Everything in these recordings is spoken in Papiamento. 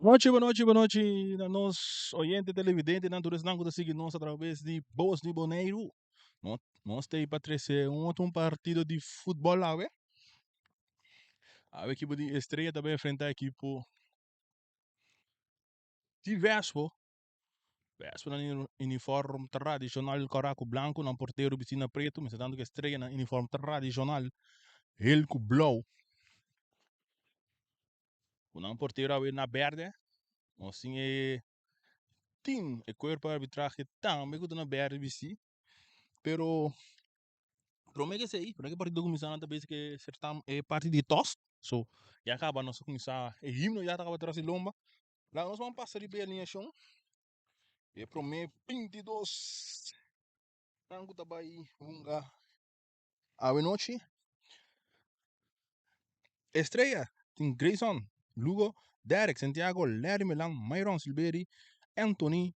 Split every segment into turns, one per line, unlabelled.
Nochi, bonochi, bonochi na nos oyente televidentenan, tur esnan ku ta sigui nos atraves di Bos di Boneiru. No, nos ta ei pa trese un otro un partido di futbòl awe. Awe ekipo di Estrella ta bai enfrentá ekipo di Vespo. Vespo nan uniform tradishonal kòrá ku blanku, nan portero bistí na pretu, mester tantu ku Estrella nan uniform tradishonal hel ku blou. Ku nan portero awe na bèrdè, nos tin e team, e kuerpo di arbitrahe tambe ku ta na bèrdè bistí, pero promé ku esei, promé ku e partido kuminsá nan ta bes ke sertam e parti di tòs, so ya kaba nos a kuminsá e himno ya ta kaba tras di lomba, laga nos ban pasa riba e alineashon, e promé 22 nan ku ta bai hunga Awe nochi Estrella tin Grayson Lugo, Derek Santiago, Larry Melan, Myron Silveri, Anthony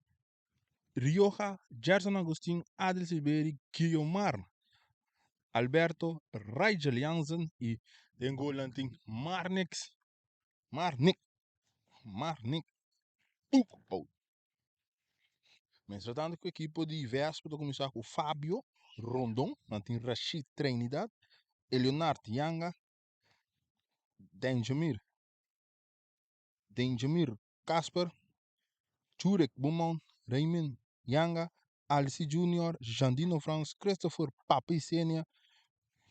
Rioja, Gerson Agustin, Adel Silveri, Guiomar Alberto, Rigel Jansen y den golnan tin Marnix, Marnik, Marnik Boekhout. Mientras tanto ku ekipo di Vespo ta kuminsá ku Fabio Rondon, nan tin Rashid Trinidad, Eleonard Yanga, Denjemir Denjemir Casper, Jurek Bumon, Raymond Yanga, Alcy Junior, Jandino Frans, Christopher Papi Senia,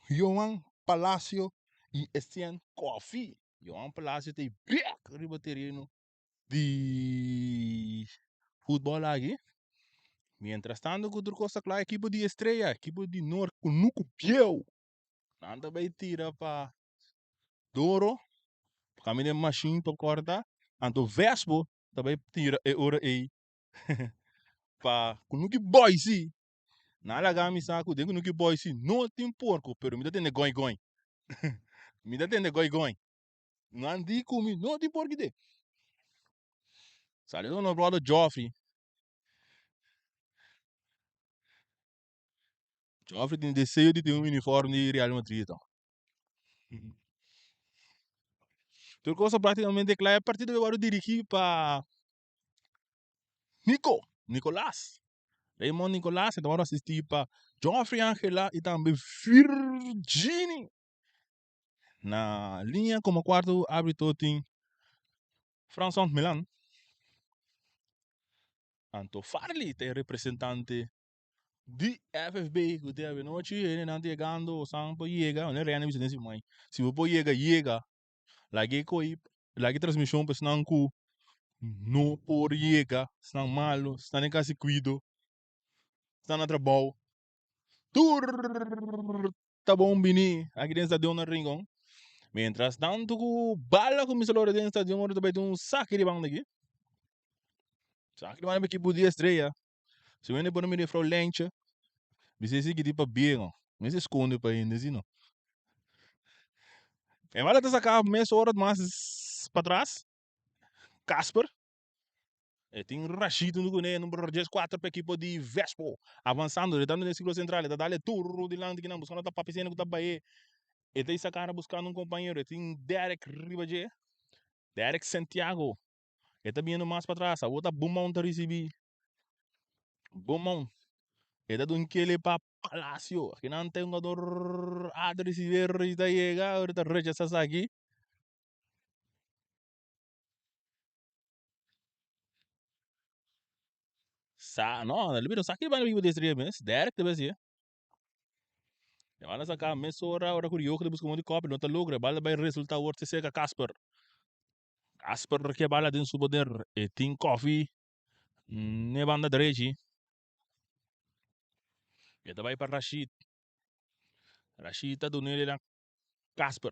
Johan Palacio i Estienne Coffie. Johan Palacio ta e bek riba tereno di futbol aki. Mientras tanto ku tur kos ta kla ekipo di Estrella, ekipo di Noord Kunuku Bieu. Nan ta bai tira pa Doro, kaminda e mashin pa korta. Anto Vespo ta bai tira e ora ei pa Kunuki Boy si. Nan a laga mi sa ku den Kunuki Boy si no tin porko, pero mi ta tende goi goi. Mi ta tende goi goi. Nan di ku mi no tin por kite. Sali nos brother Geoffrey. Geoffrey tin deseo di tin un uniform di Real Madrid. Tur cosa prácticamente kla. E partido wòrdu dirigí pa Nico, Nicolas. Raymond Nicolas e ta wòrdu asistí pa Geoffrey Angela i tambe Virginie. Na liña komo kuarto árbitro tin Franson Milan. Anto Farley ta e representante di FFB ku te avenochi. Hendenan ta yegando, osan por yega. Wanneer Rene bisa den si mai, si bo por yega, yega. Laga e koi, laga e transmishon pa esnan ku no por yega, esnan malo, esnan den kas di kuido, esnan na trabou. Tur ta bon bini aki den stadion na Rincon. Mientras tanto ku bala kuminsa lora den stadion ora ta bai tin un saki di banda aki. Saki di banda pa ekipo di Estrella. Si wende por mira juffrouw Lentje, bisa e sigui di pabia no. Mester skonde pa hende si no. E bala ta saka mes ora mas patras. Casper. E tin Rashid huntu kuné, number 14 pa ekipo di Vespo. Avansando, e ta den sirkulo sentral, e ta dale tur dilanti kinan buskando ta Papi Sena ku ta bae. E ta isakara buskando un kompañero, e tin Derek riba dje. Derek Santiago. E ta biniendo mas patras, awor ta Bumon ta risibí. Bumon. E ta dun kele pa Palacio. Akinan ta e hungador Adri Siverri ta yega, awor e ta rechasá esaki. Sa no, lo bira sa ki banda biba destria mes. Derek ta besi. E banda saka mesora ora ku Rioja ta buska un di kopi no ta logra. E bala bai resulta awor te serka Casper. Casper ke bala den su poder. E tin kofi ne banda drechi. E ta bai pa Rashid. Rashid ta dun'e na Casper.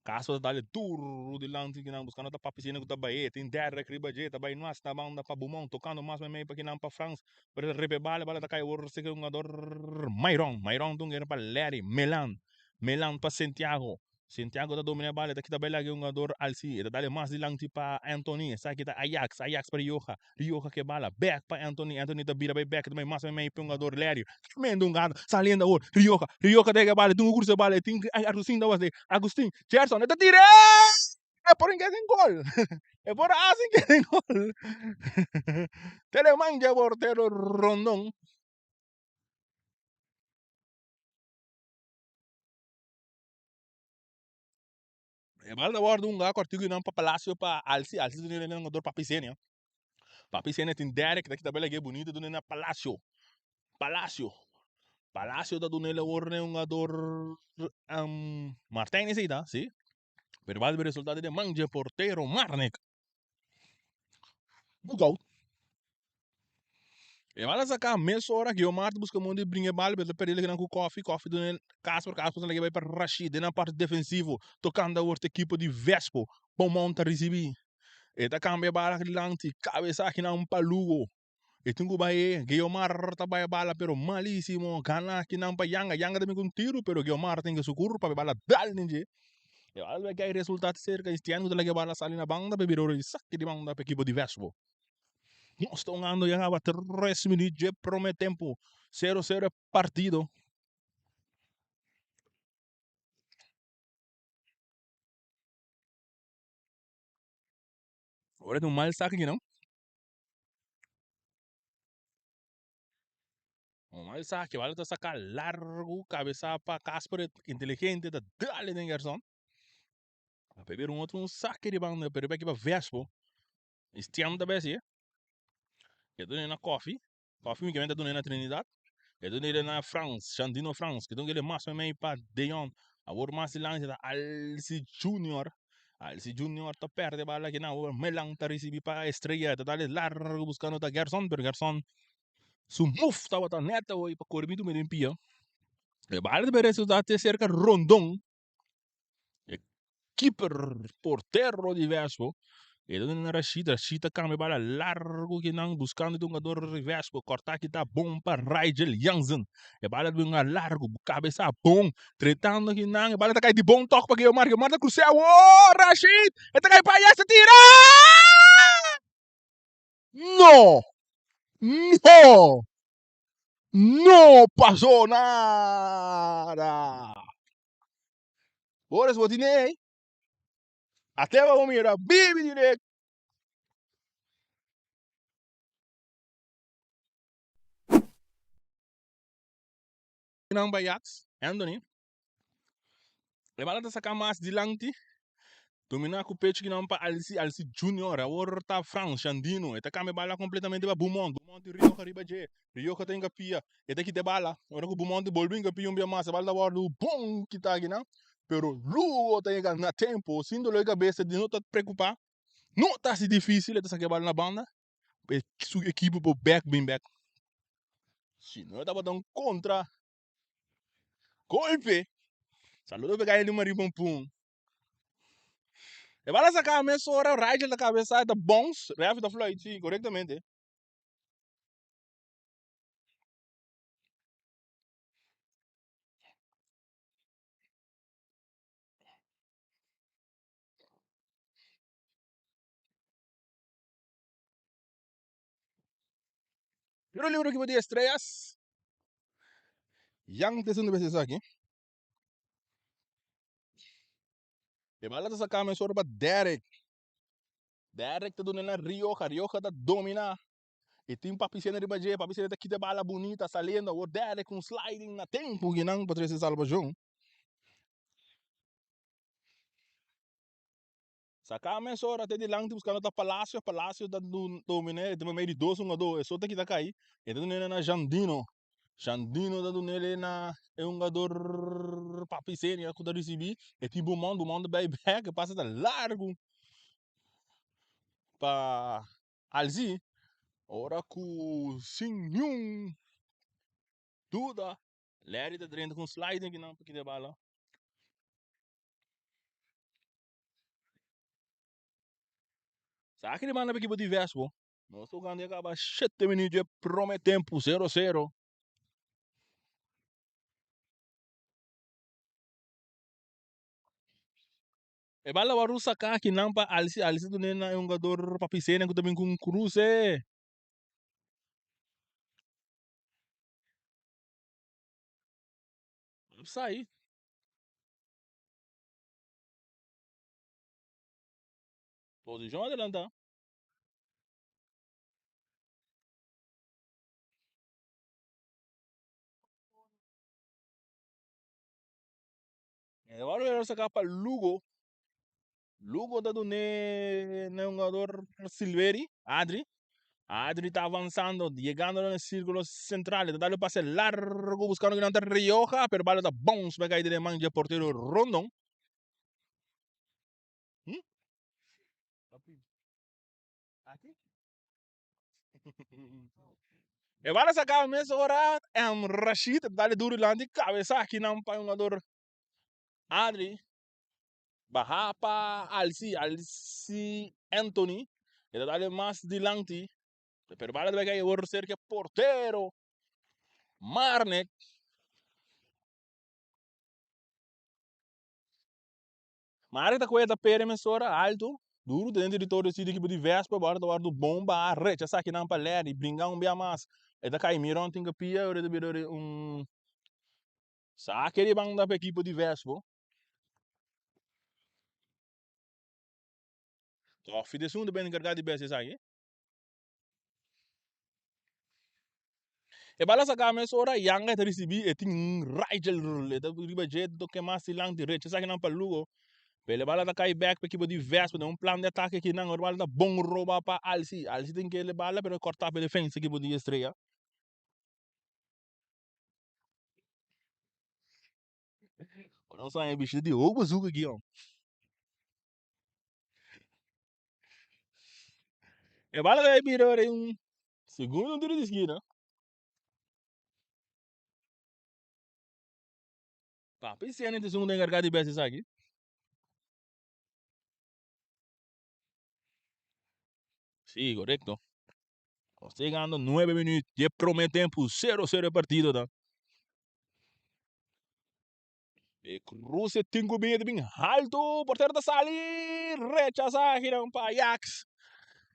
Casper ta dale duru dilanti kinan buscando ta papia sina cu ta bae. Tin Derek riba dje ta bay mas na banda pa Bumon tocando mas memey pa kinan pa Frans. Pero ta riba e bala, e bala ta cay awor seke hungador Myron. Myron ta un guera pa Larry Melan. Melan pa Santiago. Santiago ta domina e bala e ta kita bay laga e hungador Alci. E ta dale mas dilanti pa Anthony. Esaki ta Ajax. Ajax pa Rioja. Rioja ke bala bek pa Anthony. Anthony ta bira bay bek ta bay mas memey pa e hungador Larry. Tremendo hungada saliendo awor Rioja. Rioja ta yega bala e tin ku crusa e bala e tin Agustin ta wak Agustin Gerson e ta tira. E por inke den gol. E por haci inke den gol. Teleman dje portero Rondon. E bal ta wordo hunga cortico nan pa Palacio pa Alci. Alci ta duna nan dor Papi Senia. Papi Senia tin Derek ta kita bela ge bonito duna na Palacio. Palacio. Palacio ta duna el awor na hungador um, Martijn esey ta, si. Pero bal resultado de man dje portero Marnik. Boekout. E bal a saca mesora Guiomar ta busca modo di bringa e bal pero ta perde el ku Koffie. Koffie duna el Casper, Casper ta lege bai pa Rashid den nan parti defensivo tocando awor ta ekipo di Vespo. Beaumont ta ricibi. E ta cambia e bal aki dilanti cabeza aki nan pa Lugo. E tin ku bai e Guiomar ta bai e bala pero malisimo gana aki nan pa Yanga. Yanga ta bin ku un tiro pero Guiomar tin ke su curpa pa e bala dal den dje. E bala ta kai resulta cerca Estienne ku ta lege e bala sali na banda pa e bira ora di saki di banda pa ekipo di Vespo. Nos ta hungando ya caba tres minuut dje prome tempo. Sero sero e partido. Ora tin un mal saque aki no. Un mal saque, bala ta saca largo, cabeza pa Casper inteligente ta dale den Gerson. A peber un otro un saque di banda, pero pa Vespo. Stian ta besi e. E duna na koffie. Koffie mi ta duna na Trinidad. E duna na Frans, Shandino Frans. Ke duna mas mei pa Deon. Awor mas dilanti ta Alci Junior. Alci Junior ta perde bala ki na awor Melan ta ricibi pa Estrella. Ta dale largo buscando ta Gerson, pero Gerson su move tabata net awor pa core mitu medio pia. E bala ta resulta te cerca Rondon. E keeper, portero di Vespo. E ta duna Rashid, Rashid ta cambia bala largo kinan buscando e hungador di Vespo. Corta kita bon pa Rigel Jansen. E bala ta hunga largo, cabeza bon, tretando kinan. E bala ta cay di bon tok pa Guiomar. Guiomar ta crucea. Oh, Rashid! E ta cay pa allá, se tira! No! No! No pasó nada! Boris, bo tin ei? Ate bo mira bibi direct. Nan Ajax, Anthony. E bala ta saca mas dilanti. Domina cu pecho kinan pa Alci, Alci Junior. Awor ta Frans, Shandino. E ta cambia bala completamente pa Beaumont. Beaumont y Rioja riba dje. Rioja ta hinca pia. E ta kita e bala. Ora cu Beaumont bolbe hinca pia un bia mas, e bala ta wordo bon kita akinan. Pero Lugo ta yega na tempo. Sin dolor di cabeza di no ta preocupa. No ta haci dificil e ta saca e bala na banda. E su equipo por back bin back. Si no e tabata un contra golpe. Saludo pa e gaya di Marie Pompun. E bala saca mesora, Rigel ta cabeza, ta bounce, ref ta fluit, si, correctamente. Pero libro equipo de estrellas. Yang te segundo vez esaki. E bala ta saca mesora pa Derek. Derek ta duna na Rioja. Rioja ta domina. E tin Papi Sena riba dje. Papi Sena ta kita e bala bunita saliendo. Awor Derek un sliding na tempo kinan pa trece salvacion. Saca mesora te dilanti buscando ta Palacio. Palacio ta domina e tin medio di dos hungador. E so ta kita cay. E ta duna na Jandino. Jandino ta dunele na e hungador Papi Senia cu ta ricibi. E tin Beaumont. Beaumont ta bay back. E pase ta largo pa Alzi. Ora cu sin niun duda Larry ta drenta cu un sliding kinan pa kita e bala. Sa aki di banda pa ekipo di Vespo. Nos ta jugando ya caba shete minuut dje prome tempo, sero sero. E bala wòrdu saká akinan pa Alci, Alci dun'é na e hungador Papi Sena ku ta bin ku un kruse. Sai. Posishon adelantá. E bala saká pa Lugo. Lugo ta dun'é na e hungador Silveri, Adri. Adri ta avansando, yegando na e sirkulo sentral. E ta dal un pase largu buskando kinan ta Rioja, pero bala ta bounce bai kai den e man dje portero Rondon. Hm? Aki? E bala saka mesora Rashid ta dal duru dilanti kabesa kinan pa e hungador Adri. Baha pa Alci, Alci Anthony. E ta dale mas dilanti. Pero bala ta bai kai awor cerca portero Marnek. Marnek ta koe ta pere mesora alto. Duro ta den territorio si di ekipo di Vespa. Bora ta wordo bomba rechasa kinan pa Larry. Bringa un bia mas. E ta kai Miron tin kapia. Ora ta bira un sake di banda pa ekipo di Vespa. Koffie de esun ta ben encargá di bes esaki. E bala saca mesora, Yanga ta ricibi, e tin un Rigel, e ta riba dje, ta toke mas dilanti, recha esakinan pa Lugo. Pero e bala ta cay bek pa ekipo di Vespa, den un plan di atake akinan, ora e bala ta bon roba pa Alci. Alci tin kere e bala, pero e corta pa e defensa ekipo di Estrella. Nos a bishita di hopi bezoek aki hom. E bala ta bira ora un segundo un tiro di skina. Papi Sene ta esun ku ta enkargá di bes esaki. Sí, korekto. Nos ta yegando nuebe minuut dje prome tempu, sero sero e partido ta. E cruce tin cu bin, e ta bin halto, portero ta sali, rechasa giran pa Ajax.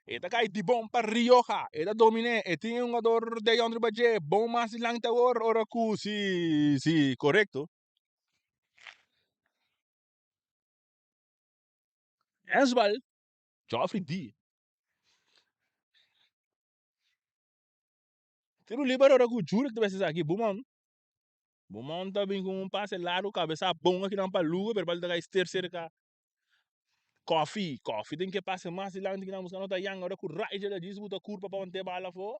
E ta cay di bon pa Rioja, e ta domine, e tin e hungador De Jong riba dje, bon mas dilanti awor, ora cu si, si, corecto. Hensbal, Geoffrey D. Tiro liber ora ku Jurek ta bes esaki Bumon. Bumon ta bin ku un pase largu kabesa bon akinan pa Lugo pero bal ta kai ster serka Koffie. Koffie tin ke pase mas dilanti kinan buska nota Yang ora ku Rigel a djis buta kurpa pa wante bala afo.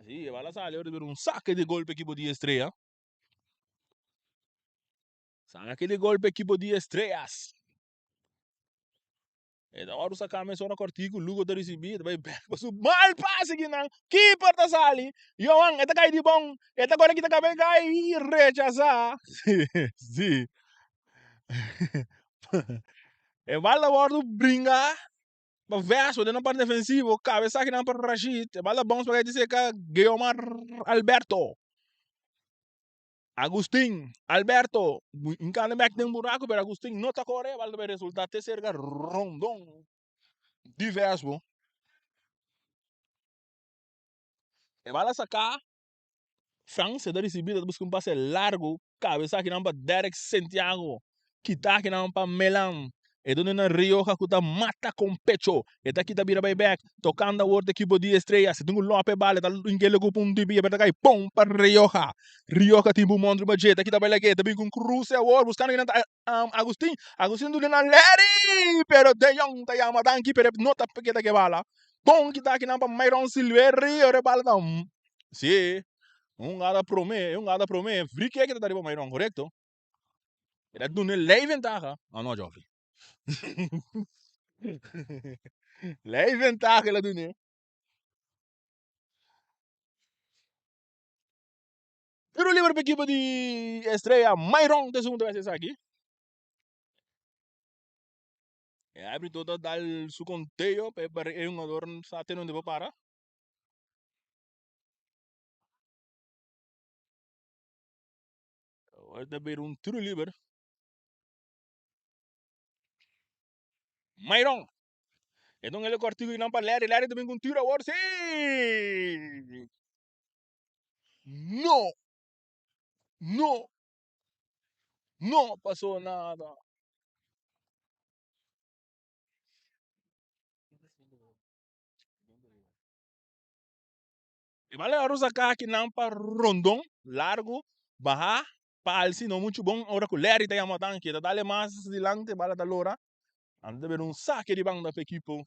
Si e bala sali ora ta bira un sake di gol pa ekipo di Estrella. Sake di gol pa ekipo di Estrellas. E ta wòrdu saká mesora kòrtiku, Lugo ta risibí, e ta bai bèk pa su mal pase kinan, keeper ta sali, Johan e ta kai di bon, e ta kore kita kab'é kai i rechasá. Sí. E bal ta wòrdu bringa pa Vespo den nan parti defensivo, kabesá kinan pa Rashid, e bal ta bounce pa kai di seka Guiomar Alberto. Agustin, Alberto, hincando bek den buraco, pero Agustin no ta core, bal ta bay resulta te cerca Rondon di Vesbo. E bal a saca, Frans ta ricibi, ta busca un pase largo, cabeza akinan pa Derek Santiago, kita akinan pa Melan, E duna na Rioja ku ta mata kon pecho. E ta kita bira bai bek. Tokando awor ta ekipo di Estrellas. E tin ku lope e bala. E ta inkele ku punto i pia pero ta kai pon pa Rioja. Rioja tin pulmon riba dje. Ta kita bai lag'é. Ta bin ku un kruse awor buskando kinan ta Agustin. Agustin duna na Larry! Pero De Jong ta yama danki pero e no ta keda ku e bala. Bon kita akinan pa Myron Silveri. Ora e bala ta Si. Un gada prome. Un gada prome. Free kick ta riba Myron, korekto. E ta duna lei ventaha. Oh no, Geoffrey. Lei ventaha el a dun'é. Tiro liber pa ekipo di Estrella. Myron ta esun ta wens esaki. E arbitro ta dal su conteo pa e hungador sa te donde por para. Awor ta bira un tiro liber. Myron. E don ele cortico y nan pa Larry. Larry ta bin con tiro awor. Sí! No! No! No pasó nada. E bala a rosa ka akinan pa Rondon, largo, baha, pa alsi no muchu bon, ora ku Larry ta yama tanki e ta dale mas dilanti e bala ta lora, anto ta bira un sake di banda pa ekipo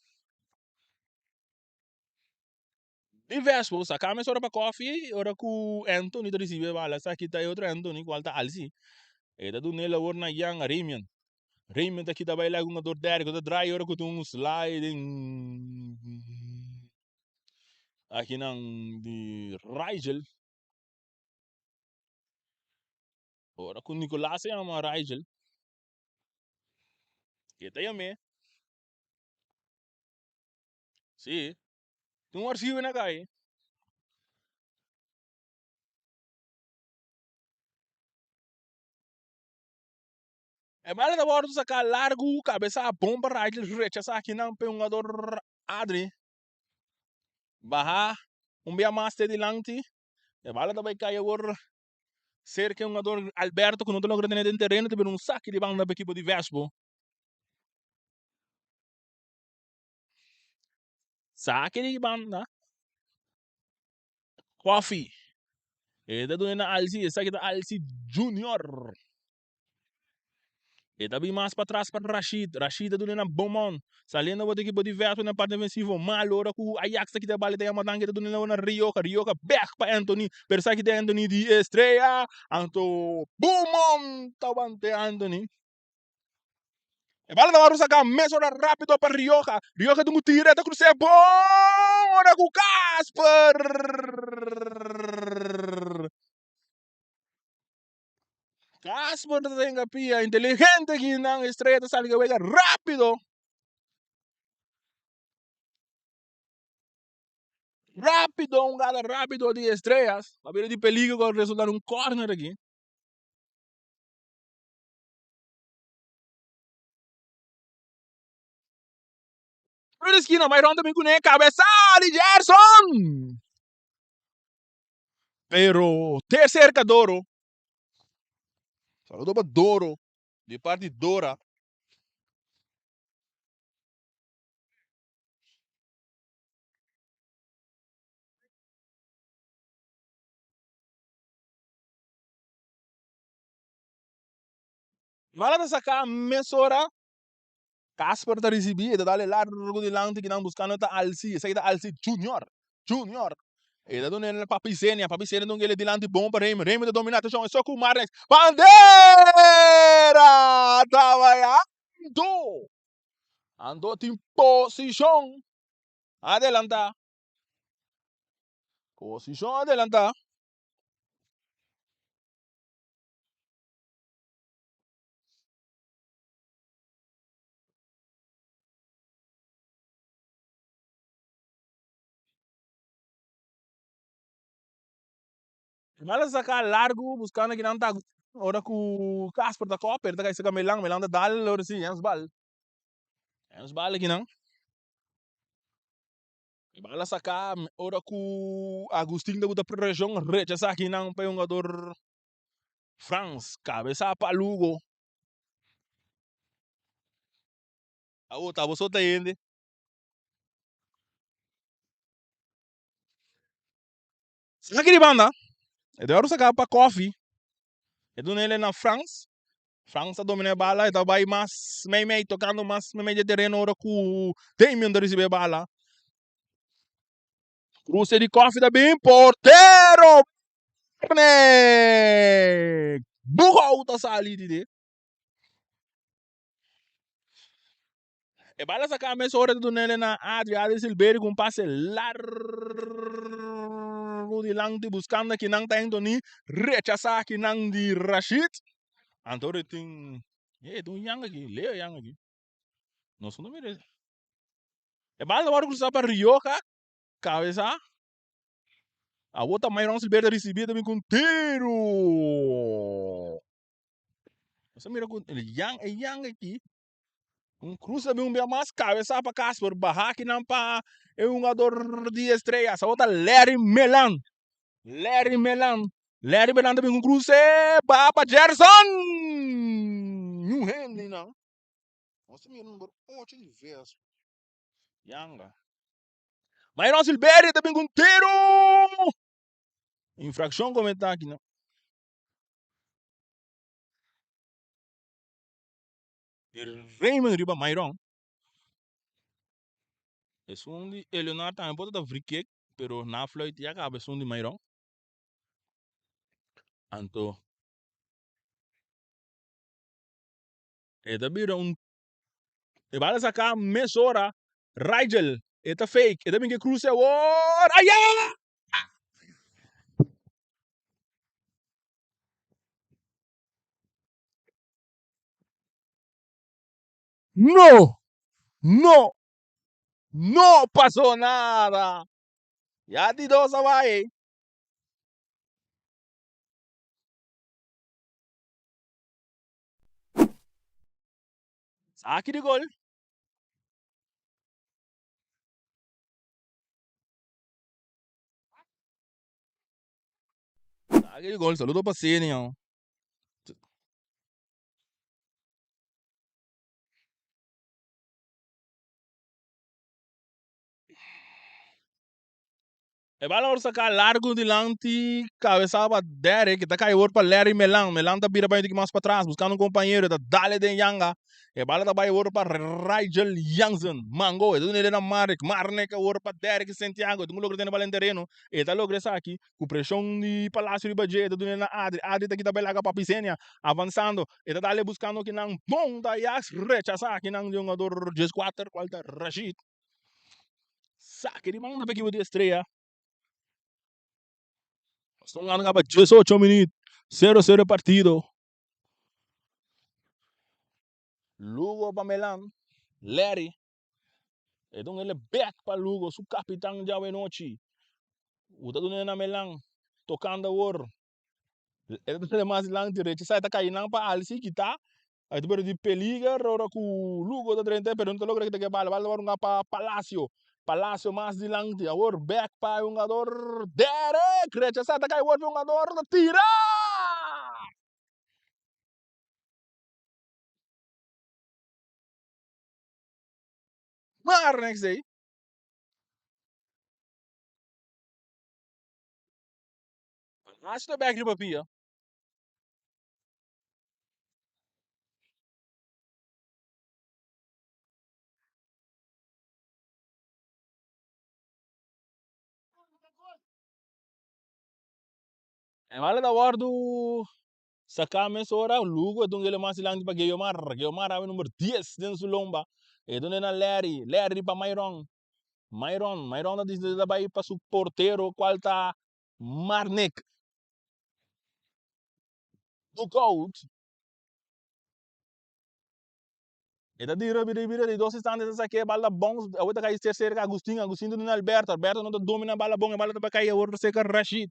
di Vespo. Saka mesora pa Koffie ora ku Anthony ta risibi e bala, esaki ta e otro Anthony kual ta alsi, e ta dun'el awor na Jan Remian, Remian ta kita bai laga un ador Derrick ku ta draai ora ku tin un sliding. Akinan di Rigel. Ora ku Nicolas a yama Rigel, e ta yam'é. Sí, tin un archivo na kai. E bala ta wòrdu saká largu, kabesa bon pa Rigel rechasá akinan p'e hungador Adri. Baha un bia mas te dilanti. E bala ta bai kai awor serka e hungador Alberto ku no ta logra tene den tereno ta bira un saki di banda pa ekipo di Vespo. Saki di banda. Koffie. E ta duna na Alci, esaki ta Alci Junior. E ta bin mas patras pa Rashid. Rashid ta duna na Beaumont. Saliendo bo ta ekipo di Vespo na parti defensivo. Mal ora ku Ajax ta kita e bala e ta yama tanki e ta duna na Rioja. Rioja bek pa Anthony. Pero esaki ta Anthony di Estrella. Anto Beaumont ta wante Anthony. E bala ta wòrdu saká mesora rápido pa Rioja. Rioja tin ku tira, e ta krus'é bon ora ku Casper. Casper ta tenga pia inteligente ki nan Estrella ta sali ke wega rápido. Rápido, un gala rápido di Estrellas. A bira di peligro ku a resulta un corner aki. Tiro di esquina, Myron ta bin kuné, kabesa di Gerson! Pero te cerca Doro. Saludo pa Doro, di parti Dora. Mala ta saca mesora. Casper ta ricibi, e ta dale largo dilanti kinan buscando ta Alci, esaki ta Alci Junior, Junior. E ta duna el Papi Zenia, Papi Zenia duna el dilanti bon pa Raymond, Raymond ta domina, atencion, e so cu Marnix, bandera ta bay alto, anto tin posicion adelanta, posicion adelanta. Bala saca largo buscando kinan ta ora cu Casper ta koper ta kai saca Melan, Melan ta dal ora si Jens bal. Jens bal kinan. Bala saca ora cu Agustin ta buta presion rechasa kinan pa e hungador Frans cabeza pa Lugo. Awo ta boso ta hende. Saki di banda. E ta wòrdu saká pa Kofi. E duna el na Frans. Frans ta domina e bala. E ta bai mas mei mei tokando mas mei mei di e tereno ora ku Damian ta risibi e bala. Kruse di Kofi ta bin portero Marney. Buhou ta sali di de. E bala saca mesora ta dunele na Adri, Adri Silverio cu un pase largo dilanti buscando kinan ta Anthony, rechasa kinan di Rashid. Anto tin, eh, tin un yang aki, Leo yang aki. Nos no mira. E bala ta wòrdu cruzá pa Rioja, cabeza. Awor ta Myron Silverio ta ricibi ta bin cu un tiro. Nos a mira cu el yang, e yang aki. Un cruz ta bin un bia mas cabeza pa Casper, baha akinan pa e hungador di Estrellas. Awor ta Larry Melan. Larry Melan. Larry Melan ta bin cu un cruce, baha pa Gerson. Niun hende nan. Nos ta mira number 8 di Vespo. Yanga. Myron Silverio ta bin ku un tiro! Infrakshon komentá aki nan. Di Raymond riba Myron. Esun di Eleonard tambe por ta free kick, pero na fluit ya kaba esun di Myron. Anto e ta bira un e bala saca mesora Rigel e ta fake e ta bin ke cruce awor aya! No! No! No pasó nada! Ya di dos a bai. Saki di gol. Saki di gol. Saludo pa Senia. E bala wòrdu saká largu dilanti kabesá pa Derrick, e ta kai awor pa Larry Melan. Melan ta bira bai un tiki mas patras buskando un kompañero, e ta dale den yanga. E bala ta bai awor pa Rigel Jansen. Mango, e ta duna na Marek. Marnek awor pa Derrick Santiago, e ta logra tene bala den tereno. E ta logra esaki ku preshon di Palacio riba dje, e ta duna na Adri. Adri ta kita bai laga pa Pisenia, avansando. E ta dale buskando kinan bon ta Ajax, rechasá kinan di hungador 14, kual ta Rashid. Saki di banda pa ekipo di Estrella. Nos ta hungando caba 18 minuut. 0-0 e partido. Lugo pa Melan. Larry. E ta un ele back pa Lugo, su capitan djawe nochi. U ta duna na Melan. Tocando awor. E ta duna mas dilanti. Rechasa e ta cay nan pa Alci kita. Ai ta bira di peliger ora ku Lugo ta drenta pero no ta logra kita ke bala. Bala ta wòrdu hunga pa Palacio. Palacio mas dilanti. Awor bek pa e hungador Derek. Rechasá ta kai awor pa e hungador ta tira! Maar next day. Palacio ta bek riba pia. E bala ta wòrdu saká mesora, Lugo e dun el mas dilanti pa Guiomar, Guiomar awe number dies den su lomba, e dun na Larry, Larry pa Myron, Myron, Myron ta disidí ta bai pa su portero kual ta Marnick. Dukout. E ta dira bira bira di dos instante ta sake e bal ta bounce awor ta kai ser cerca Agustin Agustin ta duna Alberto Alberto no ta domina bala bon e bala ta kai awor cerca Rashid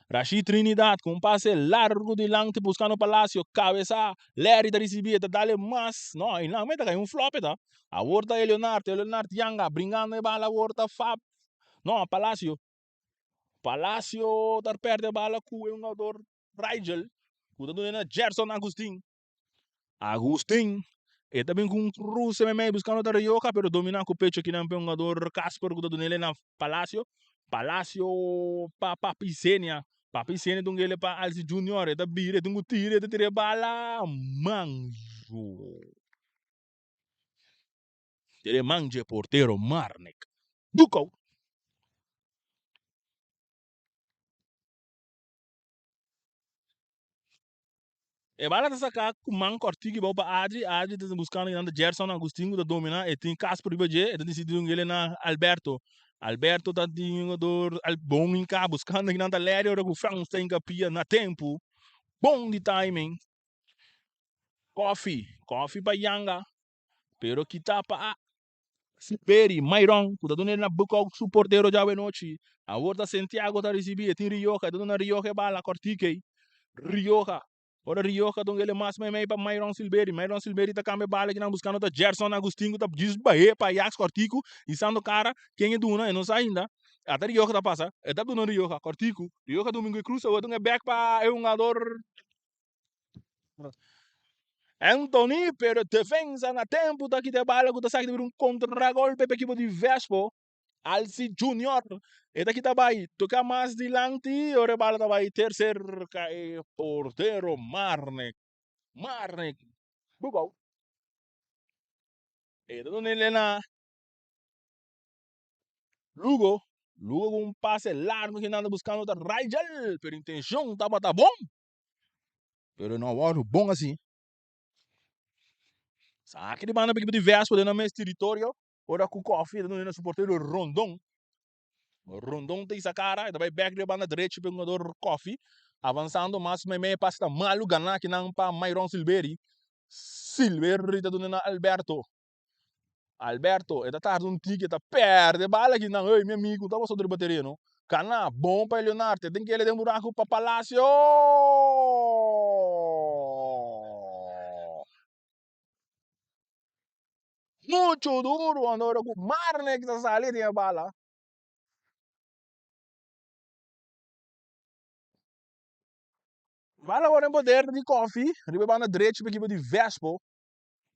Rashid Trinidad cu un pase largo dilanti buscando Palacio cabeza Larry ta ricibi e ta dale mas no y nan meta kai un flop e ta awor ta Eleonard Eleonard Yanga bringando e bala awor ta Fab no Palacio Palacio ta perde bala cu e hungador Rigel cu ta duna na Gerson Agustin. Agustin e ta bin cu un cruce meimei buscando ta Rioja pero domina cu pecho kinan pe hungador Casper cu ta dunele na Palacio. Palacio pa Papi Senia. Papi Senia ta ungele pa Alci Junior e ta bira e tin cu tira e ta tira e bala manjo. Tira e man dje portero Marnick. Duco. E bala ta saká ku man kòrtiki bou pa Adri. Adri ta buskando kinan ta Gerson Agustin ku ta dominá. E tin Casper riba dje. E ta disidí un gele na Alberto. Alberto ta tin jugador bon hinká buskando kinan ta Larry ora ku Frans ta hinka pia na tempu. Bon di timing. Kòfi. Kòfi pa Yanga. Pero kita pa Silveri, Myron, ku ta duna el na Bukout su portero djawe nochi. Awor ta Santiago ta risibí, e tin Rioja, e ta duna Rioja e bala, kòrtike. Rioja. Ora Rioja duna el e mas meimei pa Myron Silveri. Myron Silveri ta kambia e bala kinan buskando ta Gerson Agustin ku ta djis bah'é pa Ajax kòrtiku, hisando kara, ken e duna e no sa ainda. Ata Rioja ta pasa, e ta duna Rioja, kòrtiku. Rioja Domingo e krusa, awor duna e bèk pa e hungador. Anthony, pero defensa na tempo ta kita e bala ku ta saki ta bira un kontragolpe pa ekipo di Vespo. Alci Junior e ta kita bai toca mas dilanti ora e bala ta bai tercerca e portero Marnek. Marnek Bubou. E ta duna ele na Lugo. Lugo cu un pase largo ki nan ta buscando ta Rigel pero intencion tabata bon pero no a wordo bon asi. Saki di banda pa ekipo di Vespo den nan mes teritorio ora cu Koffie ta duna na su portero Rondon. Rondon ta isa cara e ta bay bek riba banda derecho pa e hungador Koffie avansando mas meimei e pase ta malu gana akinan pa Myron Silveri. Silveri ta duna na Alberto. Alberto e ta tarda un tiki e ta perde bala akinan ey mi amigo ta boso riba tereno. Gana bon pa Leonard e tin kere den buraco pa Palacio. Mucho duro ora cu Marnex ta sali den e bala. Bala awor den poder di Kofi riba e banda drechi pa ekipo di Vespo.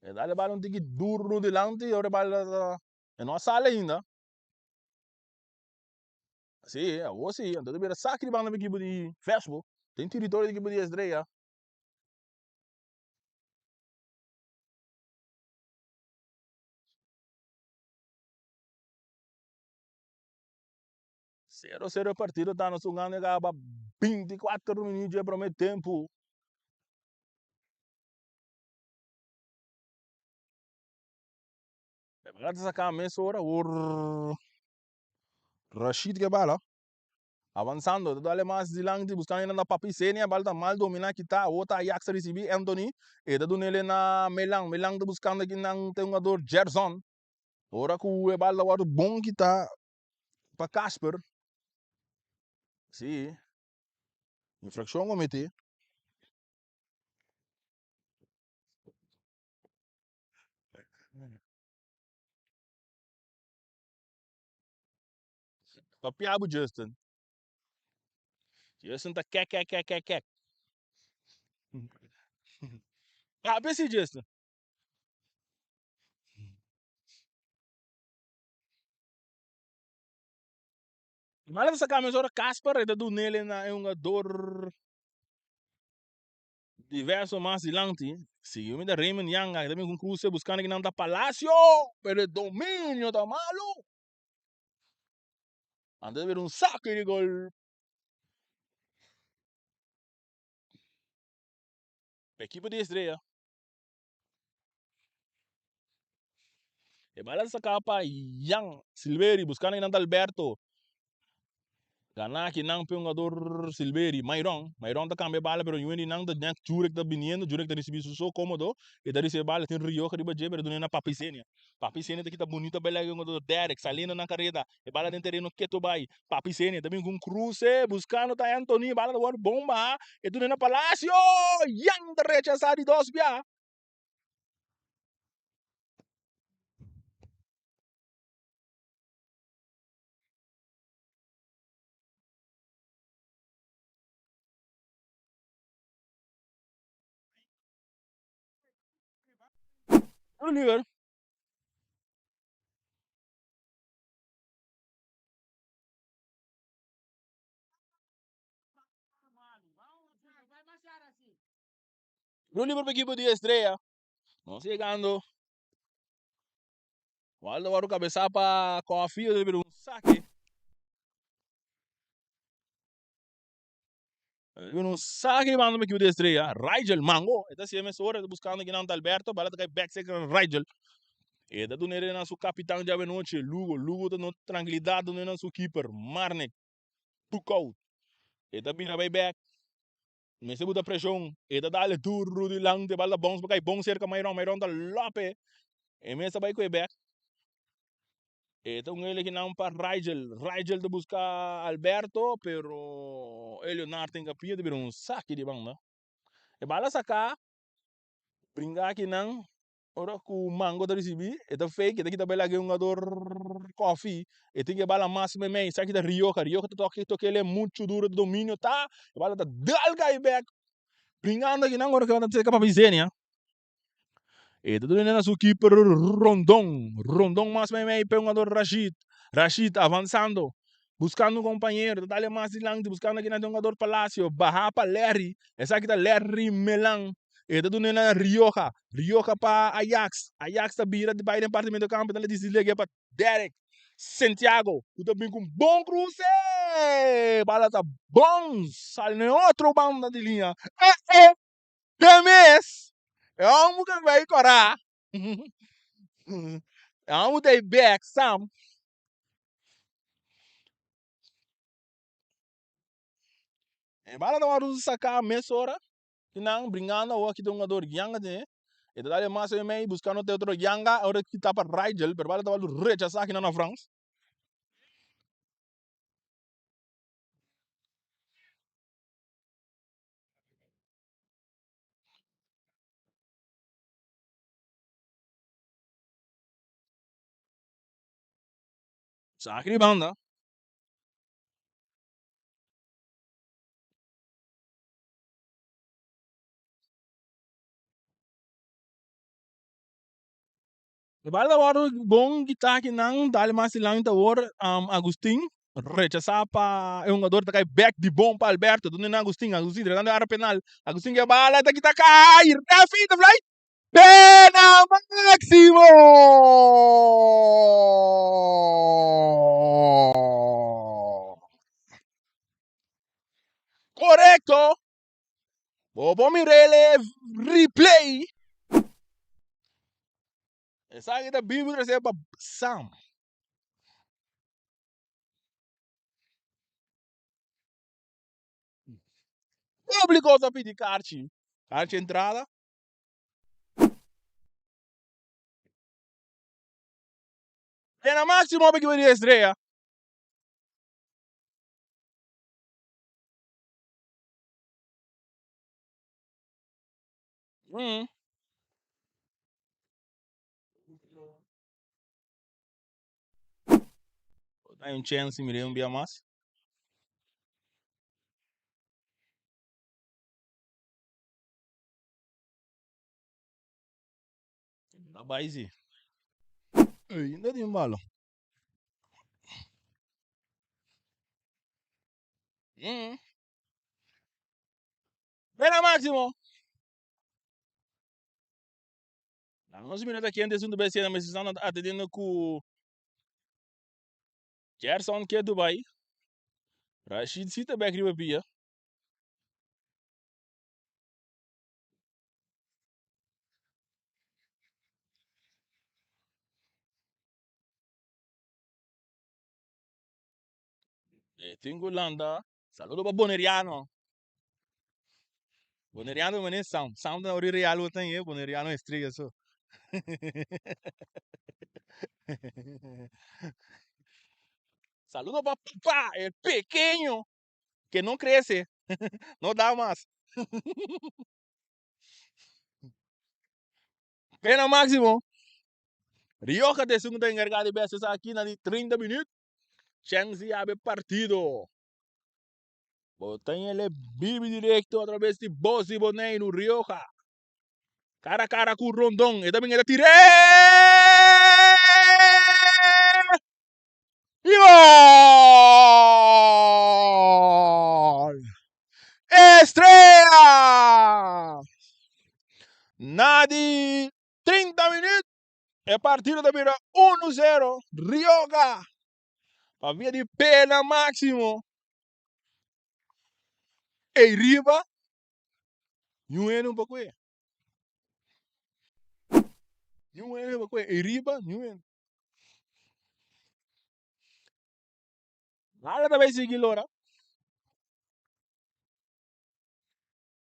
E dal e bala un tiki duro dilanti ora e bala e no a sali ainda. Si, awor si, anto ta bira saki di banda pa ekipo di Vespo. Den teritorio di ekipo di Estrella. Sero sero e partido ta nos jugando e kaba 24 minuut dje prome tempu. E bala ta saka mesora awor Rashid ke bala. Avansando, ta dale mas dilanti buscando na Papi Senia, bal ta mal domina kita, awor ta Ajax ta ricibi Anthony, e ta dunele na Melan, Melan ta buscando aki nan te hungador Gerson, ora cu e bal ta wordo bon kita pa Casper, si, infraccion cometi. Papia bu Justin. Justin ta kek kek kek kek kek. Papia si Justin. Mala ta saka mesora Casper e ta dunele na e hungador diverso mas dilanti. Sigui mi ta Raymond Yanga ta bin ku un cruce buscando kinan ta Palacio pero e dominio ta malo. Antes de ver un saque de gol. Equipo de Estrella. E bala saca pa Jan Silveri, buscando nan Alberto. Gana aki nan pe hungador Silveri, Myron. Myron ta cambia bala pero yun di nan ta nek Jurek ta biniendo, Jurek ta ricibi su so comodo, e ta ricibi bala tin Rioja riba dje pero dune na Papi Senia. Papi Senia ta kita bunita bela e hungador Derek saliendo nan careda, e bala den tereno keto bay. Papi Senia ta bin cu un cruce buscando ta Anthony, bala ta word bomba, e dune na Palacio! Yan ta rechasa di dos bia. Oliver. Oliver pa equipo di Estrella. Nos llegando. Waldo wòrdu kabesá pa Kòfi, e bira un sake. E bira un sake di banda pa ekipo di Estrella. Rigel Mango, e ta hasié mesora, e ta buskando kinan ta Alberto, bala ta kai bèk serka Rigel. E ta dun'é na su kapitan djawe nochi, Lugo. Lugo ta duna trankilidat, ta dun'é na su kiper, Marnik Boekhout. E ta bira bai bèk. Mester buta preshon, e ta dale duru dilanti, e bal ta bounce pa kai bon serka Mayron, Mayron ta lope, e mes ta bai ku e bek. E ta un eleginan pa Rigel, Rigel ta buska Alberto, pero e Leonard tin kapia ta bira un saki di banda. E bal a saka, bringa akinan, Ora ku Mango ta risibí, e ta fake, e ta kita bela ku e hungador Kofi, e tin ke bala mas meimei, esaki ta Rioja, Rioja ta toke toke el muchu duro ta dominio ta, e bala ta dal kai bek, bringando akinan ora ku e ta serka pa Bisenia. E ta duna na su keeper Rondon, Rondon mas meimei pa e hungador Rashid, Rashid avansando, buscando un compañero, ta dale mas dilanti, buscando aki na hungador Palacio, baha pa Larry, esaki ta Larry Melan, e ta duna na Rioja, Rioja pa Ajax, Ajax ta bira bai den parti medio campo, ta disi lege pa Derek Santiago, cu ta bin cu un bon cruce, bala ta bon, sali na e otro banda di liña, eh eh, den mes, e homber cu bay cora. Amo ta back Sam. E bala ta wòrdu saká mesora. I nan bringando awor kita un jugador Yanga tene. E ta dal e mas e mei buskando te otro Yanga ora kita pa Rigel pero bala ta wòrdu rechasá akinan na Frans. Saki di banda. E bala ta wòrdu bon kitá akinan, dale mas dilanti awor Agustin rechasá pa e hungador ta kai bèk di bon pa Alberto, duna na Agustin, Agustin drentando e área penal, Agustin ke bala ta kita kai, refi ta fly, pena máximo! Korekto! Bo por mira el replay. Esaki ta bibu trese pa Sam. Público ta pidi karchi. Karchi entrada. Pena máximo pa ekipo di Estrella. Mm. Hay un chance, miré un día más. Ta bai si. Ey, no tin malo. Mm. Pena máximo. Nos mira ta kende asunto bestia na mester están atendiendo ku Gerson ke Dubai. Rashid si ta bek riba pia. E tin ku lanta. Saludo pa Boneriano. Boneriano mane Sam. Sam ta ori real bo ten e Boneriano estrella so. Saludo pa papá, el pequeño que no crece, no da mas. Pena máximo. Rioja ta esun ku ta enkargá di bes esaki na di 30 minüt. Chèns di abe partido. Bo ta el bibi direkto atraves di Bos di Boneiru, Rioja. Kara kara ku Rondon. E ta bin e ta tir'é! I gol! Estrella! Na di 30 minuut e partido ta bira 1-0 Rioja pa via di pena maximo. Ey riba niun hende no por koe. Niun hende no por koe. Ey riba niun hende. Nada ta bay sigui lora.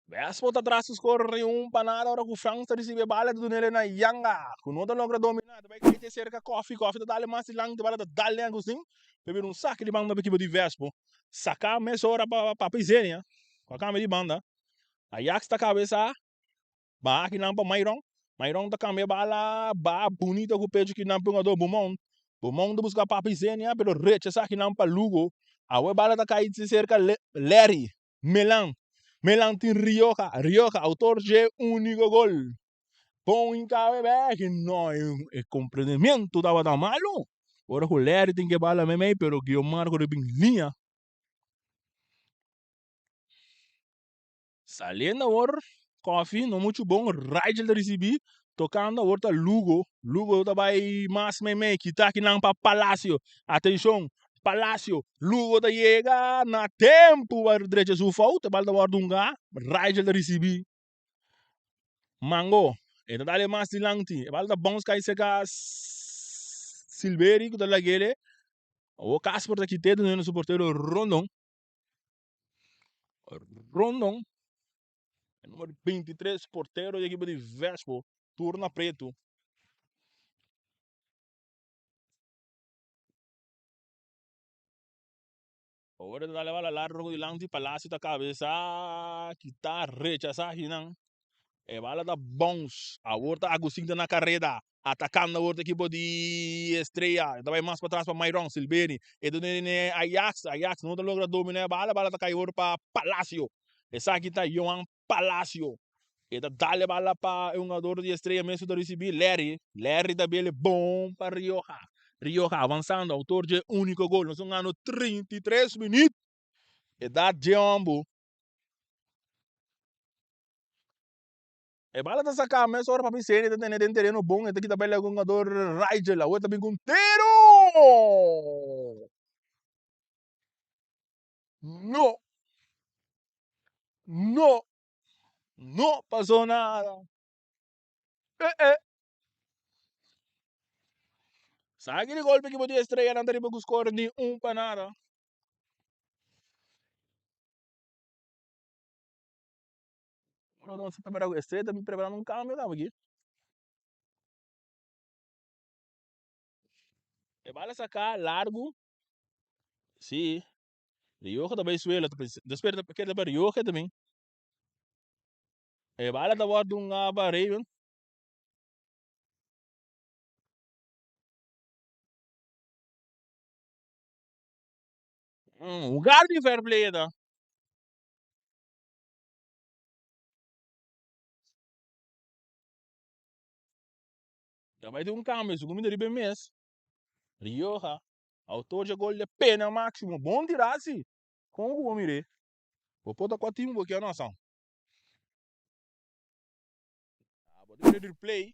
Vespo ta tras su score ri un pa nada ora cu Frans ta ricibi e bala ta dunele na Yanga cu no ta logra domina ta bay caite cerca Koffie Koffie ta dale mas dilanti bala ta dal den Agustin ta bira un saki di banda pa ekipo di Vespo saca mesora pa Papi Zenia cu a cambia di banda Ajax ta cabeza Baha kinan pa Mayron. Mayron ta cambia bala baha bunito cu pecho kinan pa hungador Beaumont. Beaumont ta busca Papi Zenia pero rechasa kinan pa Lugo. Awe bala ta cay cerca Larry Melan. Melan tin Rioja. Rioja autor dje unico gol. Bon hincawe bek. No, e comprendimiento tabata malo. Ora ku Larry tin ke bala meimei pero Guiomar ku bin liña. Saliendo awor Coffee no muchu bon Rigel ta risibi tokando awor ta Lugo. Lugo ta bai mas meimei kita akinan pa Palacio. Atenshon Palacio Lugo ta yega na tempu pa drecha su fout e bal ta wòrdu hunga Rigel ta risibi. Mango, e ta dale mas dilanti. E bal ta bounce kai cerca Silveri ku ta lag'ele. Awor Casper ta kit'e dun'e na su portero Rondon. Rondon, e numero 23 portero di ekipo di Vespo, tur na pretu. Ora ta dale bala largo dilanti Palacio ta cabeza kita rechasa akinan. E bala ta bounce. Awor ta Agustin ta na careda. Atacando awor ta ekipo di Estrella. E ta bay mas patras pa Myron Silveri. E ta dune Ajax. Ajax no ta logra domina e bala. Bala ta cay awor pa Palacio. Esaki ta Johan Palacio. E ta dal e bala pa e hungador di Estrella mes ku ta risibí, Larry. Larry ta bele bon pa Rioja. Rioja avansando, autor dje úniko gol. Nos ta hungando 33 minüt. Edat dje hòmbu. E bala ta saká mesora papi Seni ta tene den tereno bon. E ta kita bele ku hungador Rigel. Awor ta bin ku un tiro! No! No! No pasó nada. Eh eh. Sa ki di golpe ki bo di Estrella nan ta riba ku score di un pa nada. Ora nos ta prepara ku Estrella ta preparando un cambio kaba aki. E bala saca largo. Si. Rioja ta bay suelo. Despues ta keda pa Rioja tambe. E bala ta wòrdu un pa Raven. Un lugar di fair play ta. Ta bai tin un cambio, su cuminda riba e mes. Rioja, autor dje gol de pena maximo. Bon tirá si. Con cu bo mir'é? Bo por ta cua team bo kier no san. Ah, bo ta mira replay.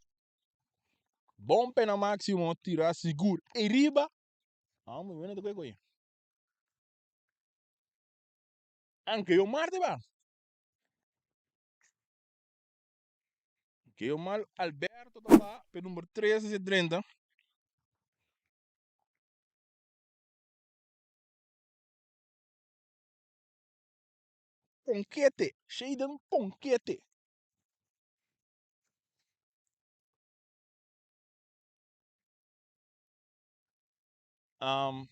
Bon pena maximo tirá sigur. E riba. Ah, muy bueno te koe. Anke yo marte ba. Geomal Alberto ta ba pe number 3 ese 30. Ponkete, Shayden Ponkete. Um,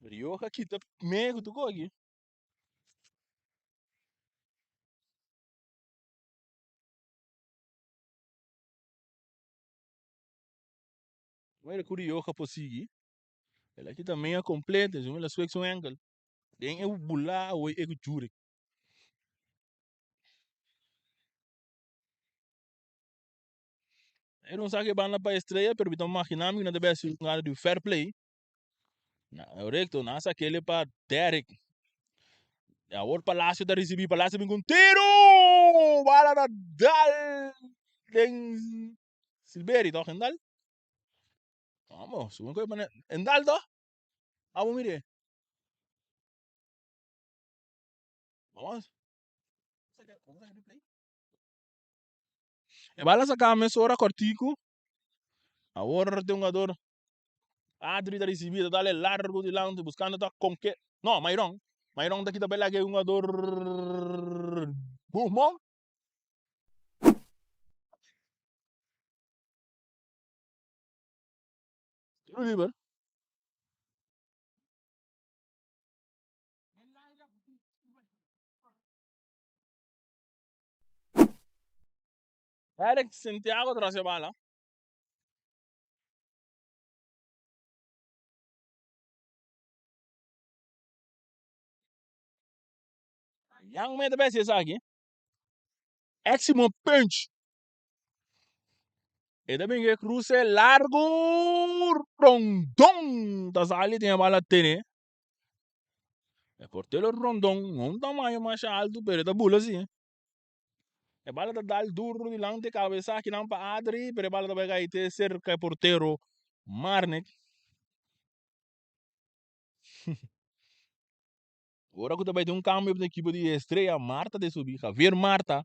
Rioja kita me ku tu aqui. Mira ku Rioja por sigui. El a kita meia completo, su mira swek su enkel. Den e bula awor e ku Jurek. Era un saque banda pa Estrella, pero mi ta imagina mi ku nan ta besi un jugada di fair play. Na, recto, nan sakele pa Derrick. Y awor Palacio ta ricibi, Palacio bin cu un tiro! Bala ta dal den Silveri, toch? En dal? Vamos, segun cu e en dal toch? Abo mire. Vamos. E bala saca mesora cortico. Awor tin un jugador Adri ta ricibi, ta dale largo dilanti buscando ta con ke. No, Myron. Myron ta kita bela ke jugador Guzman. Tiro liber. Eric Santiago tras e bala. Yang me ta besi esaki. Eximo punch. E ta bin e cruce largo. Rondon ta sali tin e bala tene. E portero Rondon no un tamaño masha alto pero e ta bula si. E bala ta dal duro dilanti cabeza akinan pa Adri pero e bala ta bai kai te cerca e portero Marnik. Ora ku ta bai tin un cambio pa ekipo di Estrella Marta ta subi Javier Marta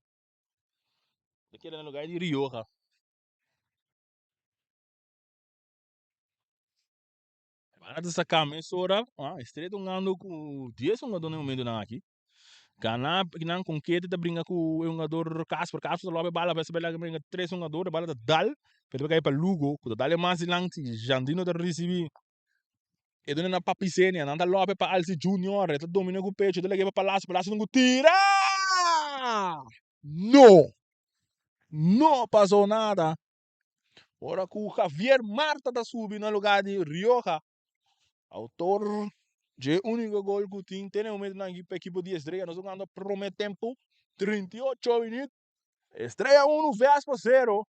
ta keda na lugar di Rioja. Bala ta saca mesora. Ah, Estrella ta hungando cu 10 hungador na e momentonan aki. Gana nan con kete ta bringa cu e hungador Casper. Casper ta loba e bala, bes bela bringa tres hungador, e bala ta dal, pero ta cay pa Lugo, cu ta dal e mas dilanti. Jandino ta ricibi. E duna na Papi Senia, nan ta lobe pa Alci Junior, e ta domina cu pecho, e ta lege pa Palacio, Palacio tin cu tira! No! No pasó nada. Ora cu Javier Marta ta subi na lugar di Rioja, autor dje unico gol cu tin te na e momentonan aki pa ekipo di Estrella. Nos ta jugando prome tempo, 38 minuut. Estrella 1, Vespa 0.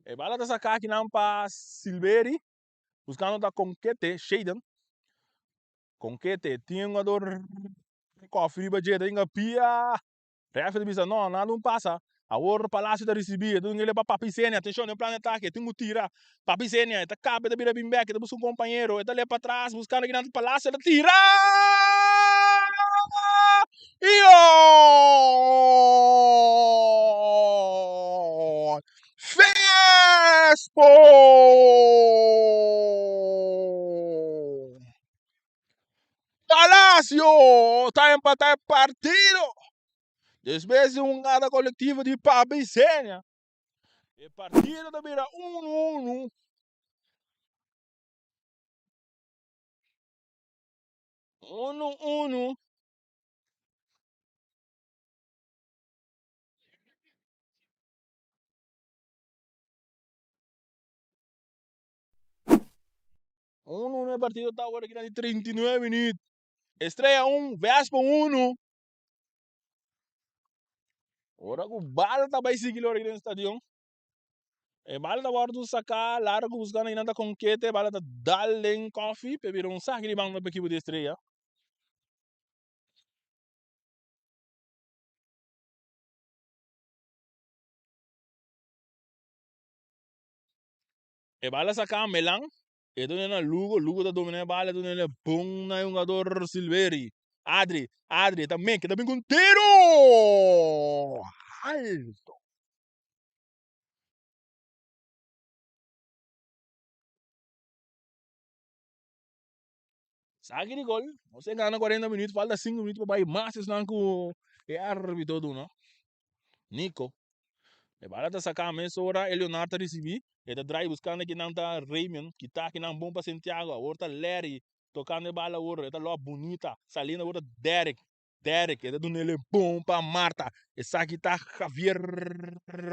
E bala ta saca akinan pa Silveri, buscando ta Conquete, Shaden. Conquete tin un jugador koffie riba dje, ta hinga pia. Referee bisa no, nada un pasa. Awor Palacio ta ricibi, e ta duna pa Papi Senia. Atencion, den plan di atake, tin cu tira. Papi Senia, e ta caba, e ta bira bin bek, e ta busca un compañero, e ta lep patras, buscando kinan Palacio ta tira! Y gol! Vespo! Palacio ta empatá e partido despues di un gana kolektivo di Papi Senia. E partido ta bira 1-1. 1-1. 1-1 e partido ta awor aki na di 39 minuut. Estrella 1, Vespa 1. Ora ku bal ta bai sigui lor aki den stadion. E bal ta wordo saká largo buscando einan ta konkete. E bal ta dal den koffie pe bira un saki di banda pa ekipo di Estrella. E bala saká Melan, e duna na Lugo, Lugo ta domina e bala, e duna e bon na e hungador Silveri. Adri, Adri ta mek, e ta bin ku un tiro! Alto! Saki di gol, nos a gana 40 minuut, falta 5 minuut pa bai mas esnan ku e arbitro duna. Nico. E bala ta saca mesora e Leonard ta ricibi. E ta draai buscando kinan ta Raymond. Kita kinan bon pa Santiago. Awor ta Larry tocando e bala awor. E ta lob bunita. Saliendo awor ta Derrick. Derrick e ta duna el e bon pa Marta. Esaki ta Javier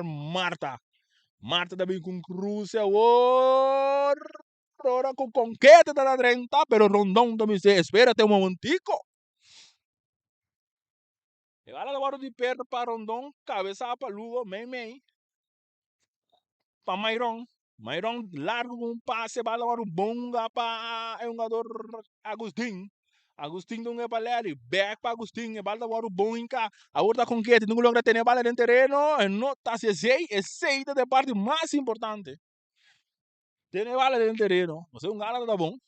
Marta. Marta ta bin cu un cruce awor. Ora cu Conquete ta ta drenta pero Rondon ta bisa esperate un momentico. E bala ta wòrdu di per pa Rondon, kabesá pa Lugo, mei mei pa Mayron. Mayron largu ku un pase, bala wòrdu bonga pa e hungador Agustin. Agustin ta hunga pa Larry, bèk pa Agustin, e bala ta wòrdu bon hinká. Awor ta Konquete, tin ku logra tene e bala den tereno, e no ta hasi esei, esei ta e parti mas importante. Tene e bala den tereno, pasobra un gala ta bon.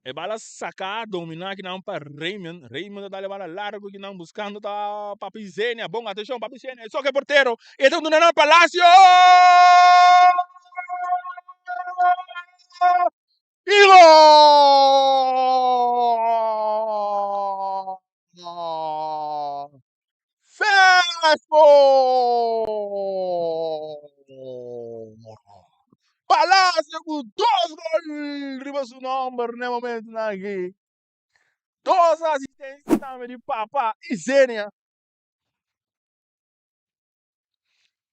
E bala saca domina kinan pa Raymond. Raymond ta dal e bala largo kinan buscando ta Papi Zenia. Bon atencion Papi Zenia. E soca e portero. E ta duna na Palacio. Y gol! Fesco! Palacio ku dos gol riba su nomber na e momentonan aki. Dos asistencia tambe di Papa y Zenia.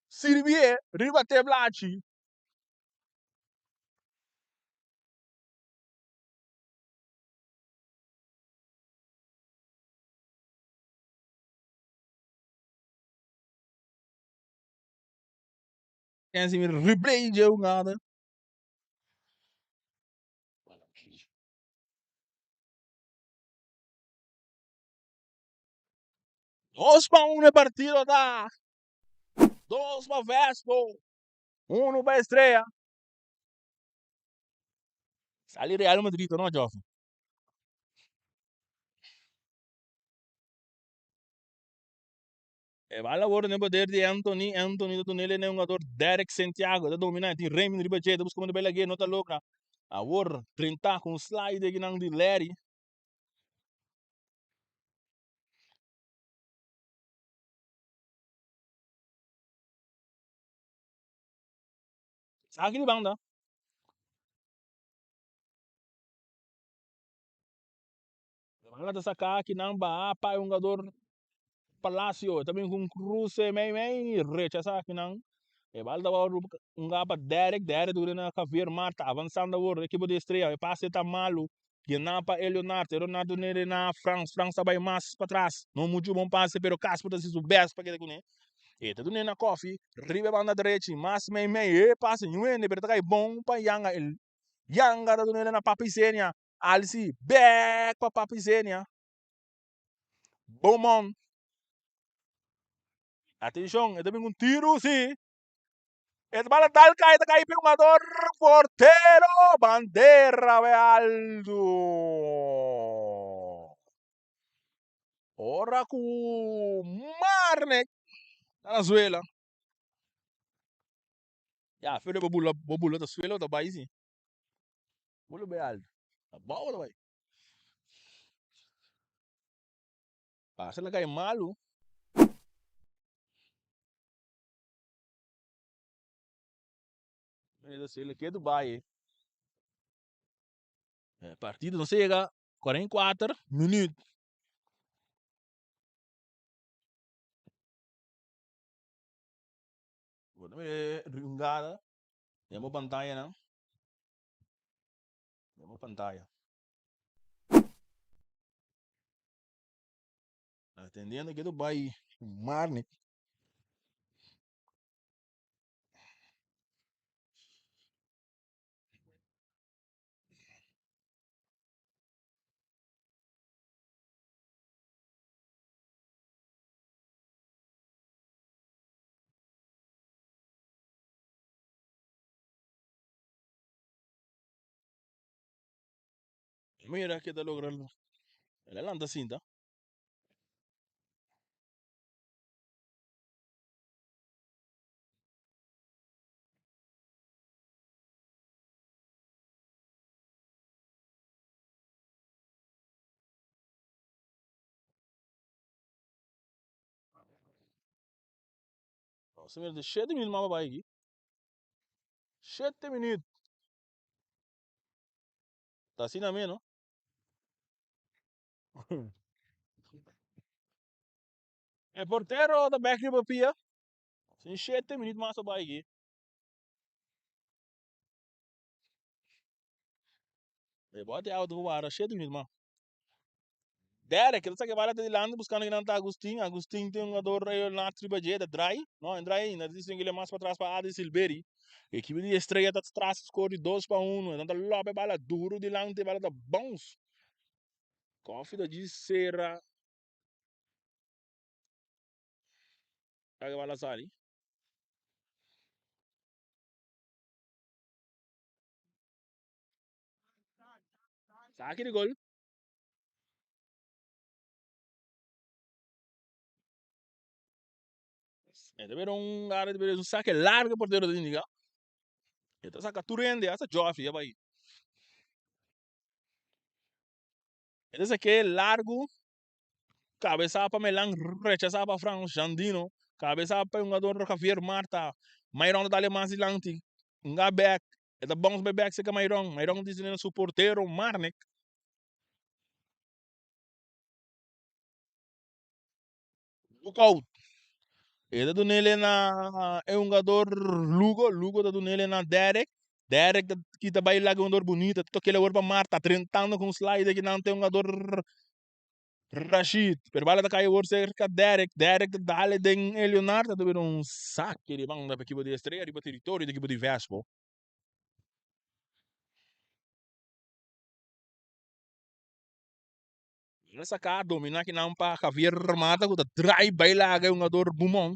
Sirbié riba te blachi. Chance mi replay dje jugada. 2 pa 1 e partido ta. Dos pa Vespo. Uno pa Estrella. Sali Real Madrid no, Joffrey? E bala awor den poder di Anthony. Anthony ta dun'el e hungador Derek Santiago. Ta domina, tin Raymond riba dje. Ta buska manera pa e lag'é, no ta logra. Awor drentá ku un slide akinan di Larry. Saki di banda. E bala ta saka akinan baha pa e hungador Palacio. Ta bin ku un kruse mei mei rechasá akinan. E bal ta wòrdu hungá pa Derek. Derek dura na Javier Marta. Avansando awor ekipo di Estrella. E pase ta malu. Yená pa Eleonard. Eleonard duna na Frans. Frans ta bai mas patras. No muchu bon pase pero Casper ta hasi su best pa keda kuné. E ta duna na Koffie. Riba e banda drechi. Mas mei mei. E pase niun hende pero ta kai bon pa Yanga. Yanga ta duna na Papi Zenia. Alsi bek pa Papi Zenia. Beaumont. Atenshon, e ta bin un tiru si. E bala dal kai ta kai pe hungador portero bandera bai alto. Ora ku Marnek ta na suela. Ya, Fede bo bula, bo bula ta suela o ta bai si. Bula bai alto. Ta bou ta bai. Pasa la kai malu. Ke Dubai. E partido nos yega 44 minuut. Bo ta mira rungada den bo pantaya nan. Den bo pantaya. Atendiendo ke Dubai Marnik. Mira ke ta logra el a lanta sinta. Nos mira di shete minuut mas pa bai aki. Shete minuut. Ta asina mi no. E portero ta bek riba pia. Sin shete minuut mas pa bai aki. E bote auto ku wara shete minuut mas. Derek ta saka e bala ta dilanti buskando kinan ta Agustin. Agustin tin un jugador Leonard riba dje ta drai. No, e drai ainda. Ta distinguile mas patras pa Adi Silveri. Ekipo di Estrella ta tras score di 2 pa 1. Nan ta loba e bala duro dilanti. E bala ta bounce. Koffie ta djis sera. Laga e bala sali. Saki di gol. E ta bira un gara di bira un sake largo e portero ta indica. E ta saka tur hende, hasta Joffrey a bai. E ta sake largo, kabesa pa Melan, rechasa pa Frans Jandino, kabesa pa e hungador Javier Marta. Mayron ta dale mas dilanti, hunga bek, e ta bounce bai bek seka Mayron. Mayron ta disi na su portero Marnik. Boekout. E ta dunele na e hungador Lugo. Lugo ta dunele na Derek. Derek ta kita bai laga e hungador bunita. Ta tokele awor pa Marta. Drentando ku un slide aki nan ta e hungador. Rashid, pero bala ta kai awor serka Derek, Derek ta dale den e Leonard, ta bira un sake di banda pa ekipo di Estrella riba teritorio di ekipo di Vespo. Bala saka, domina kinan pa Javier Mata ku ta drai bai laga e hungador Bumon.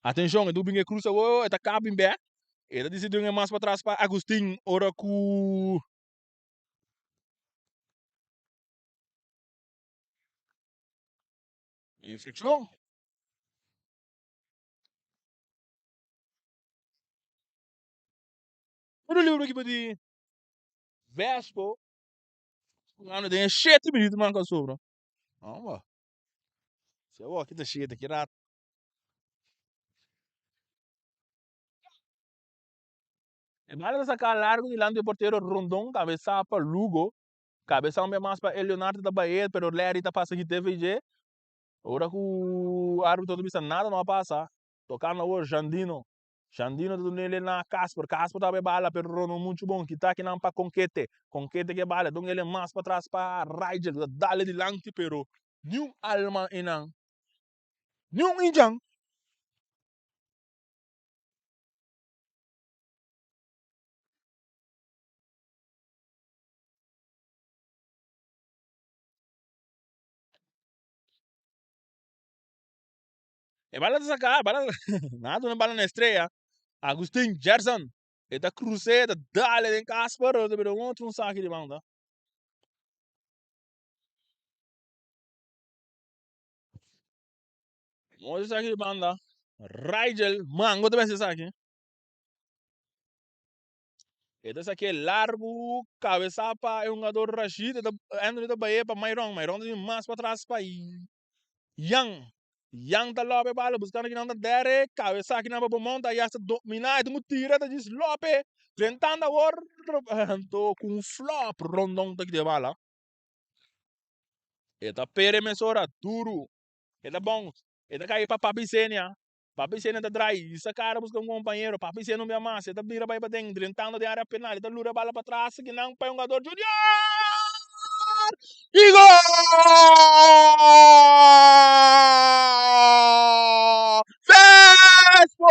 Atenshon, e ta bin e krus awor, e ta kap bin bek. E ta disidi un e mas patras pa Agustin ora ku. Infraccion. Otro libro ki di Vespo. Ano den 7 minutos man ka sobra. Amba. Se awor kita 7 ki rato. E bala ta saca largo dilanti e portero Rondon, cabeza pa Lugo. Cabeza un bia mas pa Leonardo ta bae pero Larry ta pasa hit FG. Ora cu arbitro ta bisa nada no a pasa. Tocando awor Jandino. Jandino ta dunele na Casper. Casper ta bay bala pero no mucho bon. Kita kinan pa Conquete. Conquete ke bala. Dunele mas patras pa Rigel. Ta dale dilanti pero niun alma einan. Niun injan. E bala ta saca, bala nada duna bala na Estrella. Agustin Gerson e ta cruce, e ta dale den Casper, ta bira un otro un saki di banda. Un otro saki di banda. Rigel Mango ta besi esaki. E ta saké largu, kabesá pa e hungador Rashid, e ta Anthony ta bay'é pa Myron, Myron ta bin mas patras pa Yang, Yang ta lope bala buskando kinan ta Derek, kabesá kinan pa Beaumont, Ayas ta dominá, e ta un tira ta djis lope, drentando awor anto ku un flop Rondon ta kita e bala. E ta pere mesora duru, e ta bounce, e ta kai pa Papi Senia, Papi Sena ta drai i sa kara buska un kompañero. Papi Sena un bia mas, e ta bira bai paden, drentando den area penal, e ta lura e bala patras, kinan pa e hungador Junior! I gol! Vespo!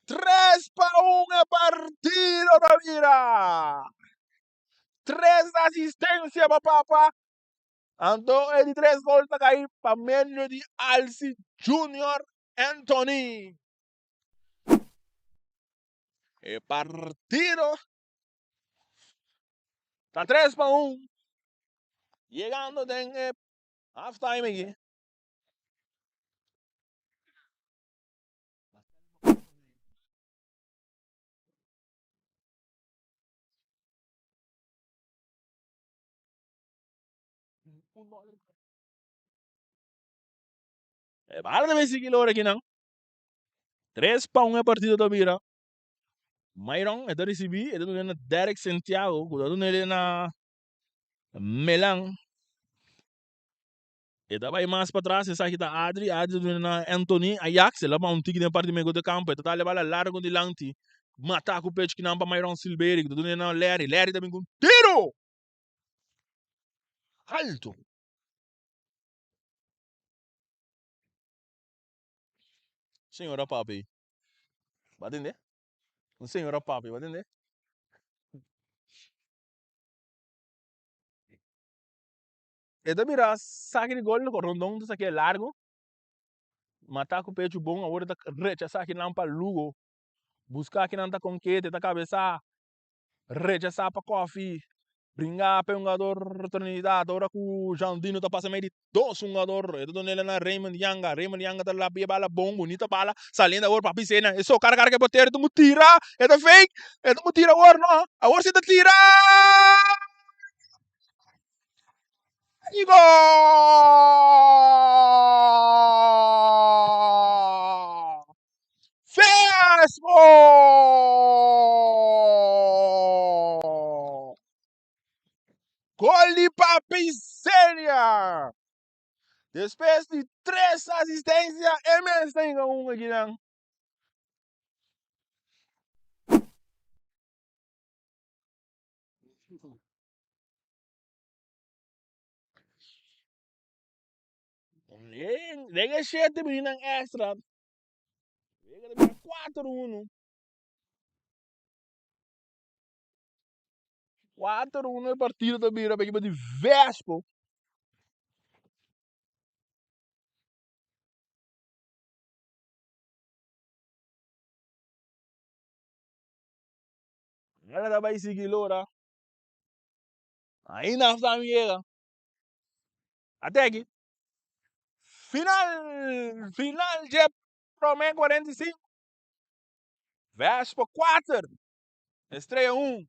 3-1 e partido ta bira! Tres asistencia pa Papa. Anto e di tres gol ta kai pa medio di Alcy Junior Anthony. E partido ta 3-1. Yegando den e halftime aki. E bala ta sigui lora kinan. 3-1 e partido ta bira. Myron e ta ricibi, e ta duna na Derek Santiago cu ta duna na Melan. E ta bai mas patras, esaki ta Adri, Adri ta duna na Anthony, Ajax, el a ba un tiki den parti medio di campo, e ta dale bala largo dilanti, mata cu pech kinan pa Myron Silbery cu ta duna na Larry, Larry ta bin cu un tiro! Alto! Señora papi, ba tende? Un señora papi, ba tende? E ta bira saki di gol, Rondon ta saki'e largo, mata ku pechu bon, awor e ta rechasá kinan pa Lugo, buska kinan ta konkete, ta kabesá, rechasá pa Koffie, bringa pa e hungador Trinidad, ora ku Jandino ta pasa mei di dos hungador, e ta dun'el na Raymond Yanga, Raymond Yanga ta lapi e bala bon, bunita bala, saliendo awor pa Pisena, e so kara kara ku e portero, e ta tira, e ta fake, e ta tira awor no, awor si e ta tira! Y gol! Vespo! Gol di Papi Senior! Despues di tres asistencia, e mes ta hinga un akinan. Den e shete minuutnan extra, wega ta bira 4-1. 4-1 e partido ta bira pa ekipo di Vespo. Ela ta bai sigui lora. Ainda halftime yega. Ate aki. Final, final dje prome 45. Vespo 4, Estrella 1.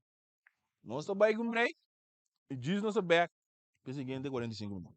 Nos ta bai ku un break i djis nos ta bek pa e siguiente 45 minuut.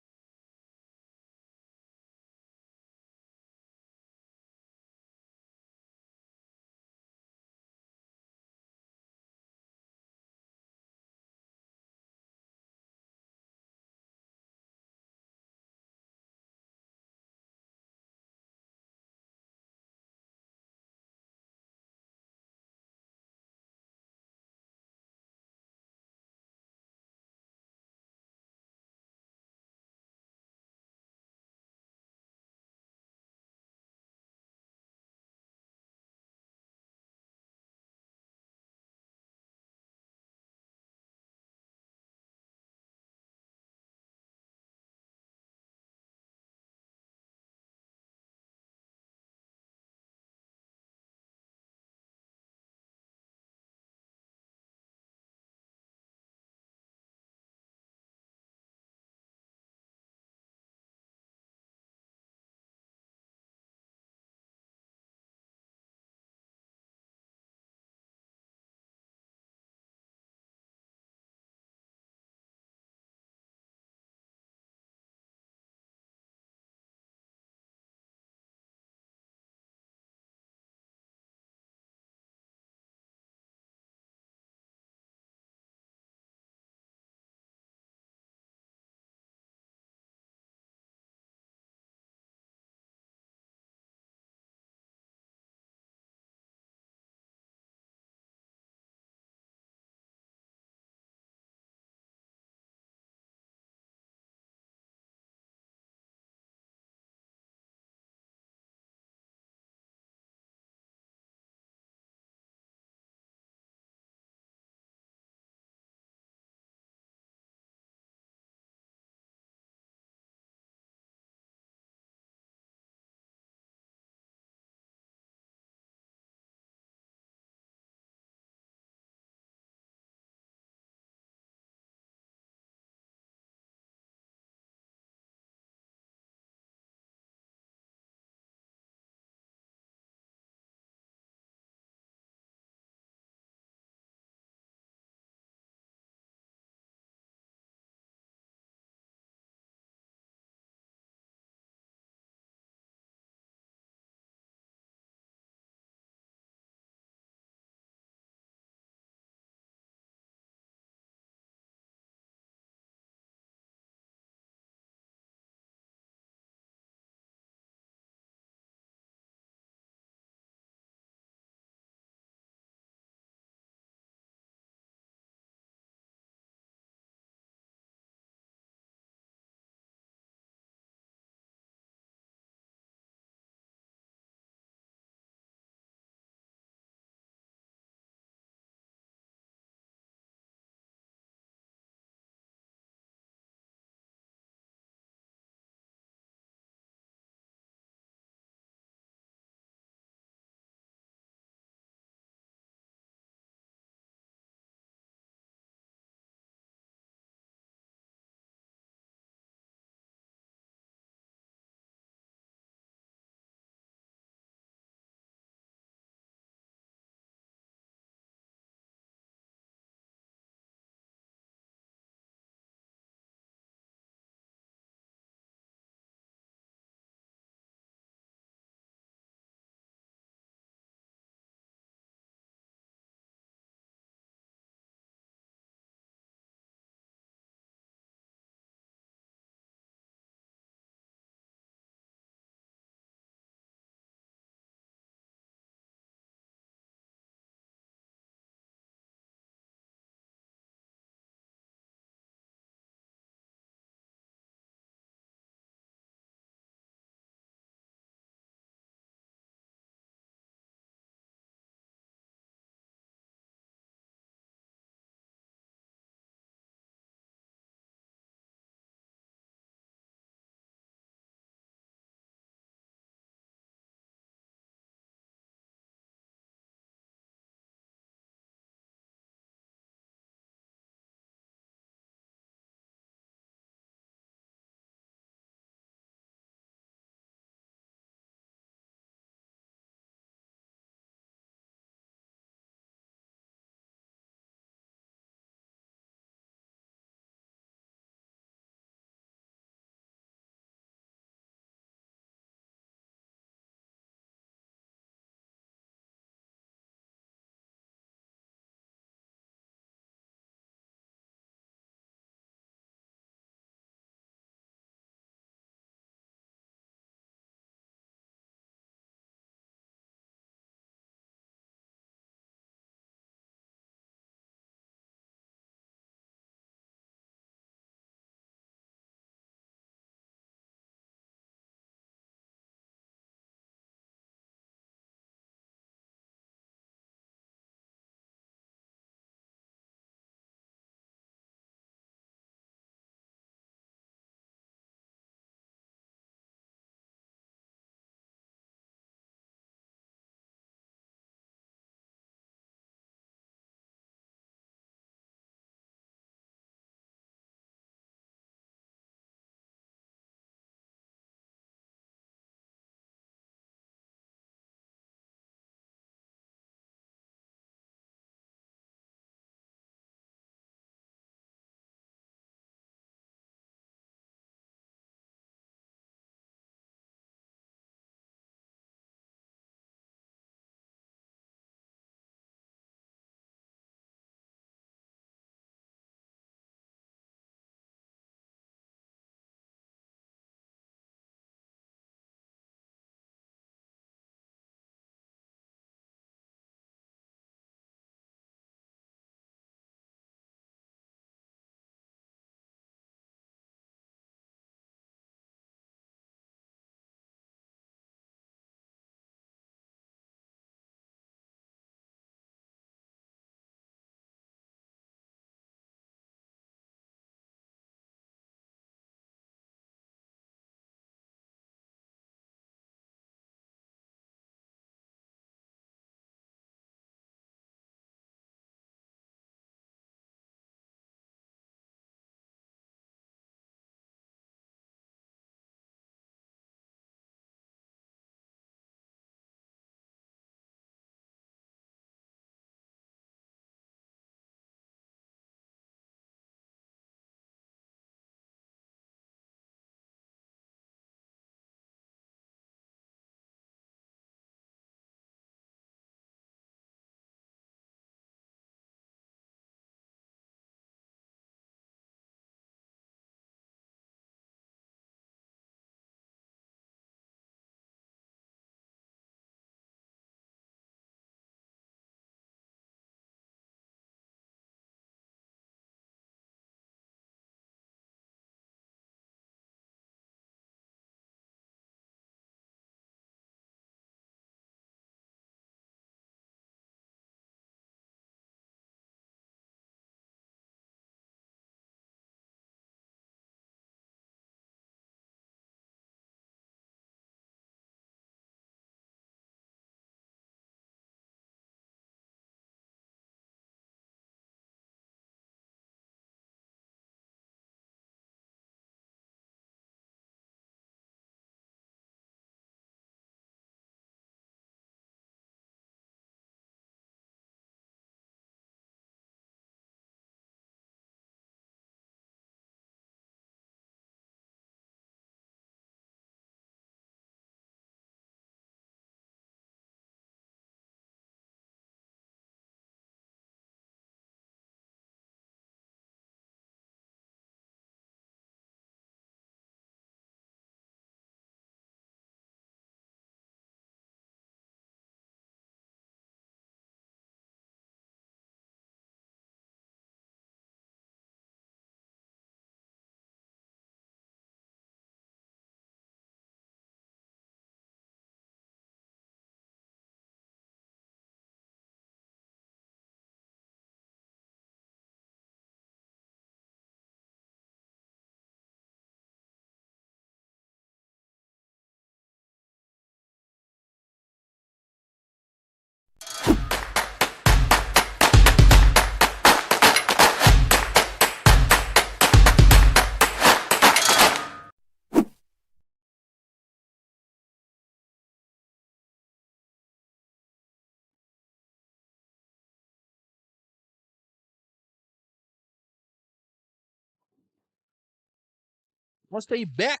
Nos ta bek.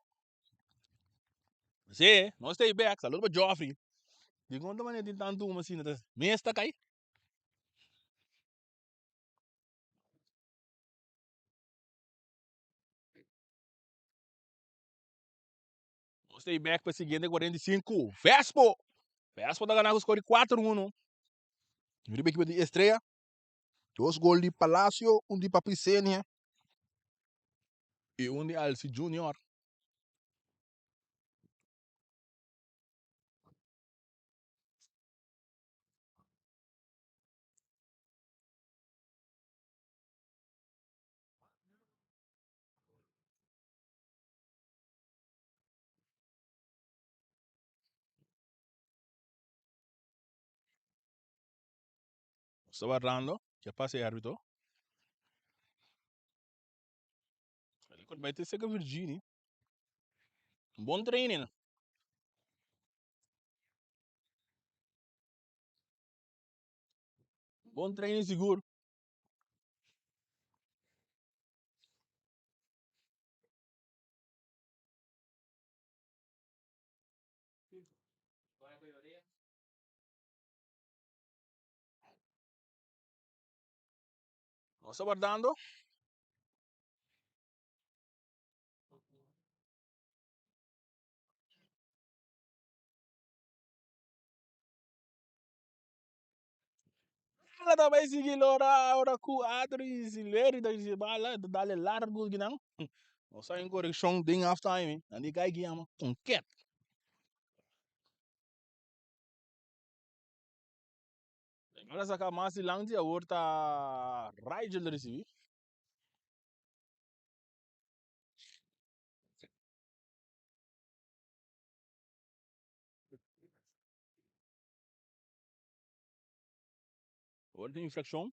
Sí, nos ta bek. Saludo pa Joffrey. Di konta manera tin tantu huma asina ta mes ta kai. Nos ta bek pa siguiente 45. Vespo. Vespo ta gana ku skor di 4-1. Riba ekipo di Estrella.
Dos gol di Palacio, un di Papi Senia.
I un di Alci Junior. Nos ta wardando ke pasa e arbitro. El a bai te seka Virgini. Un bon training. Bon training sigur. Nos ta wardando. Bala ta bai sigui lora ora ku Adri Silveri ta ricibi bala ta dale largo kinan. Nos a incorreccion den half time. Nan di kai ki yama konket. Bala saka mas dilanti awor ta Rigel ta ricibi. Awor tin infraccion.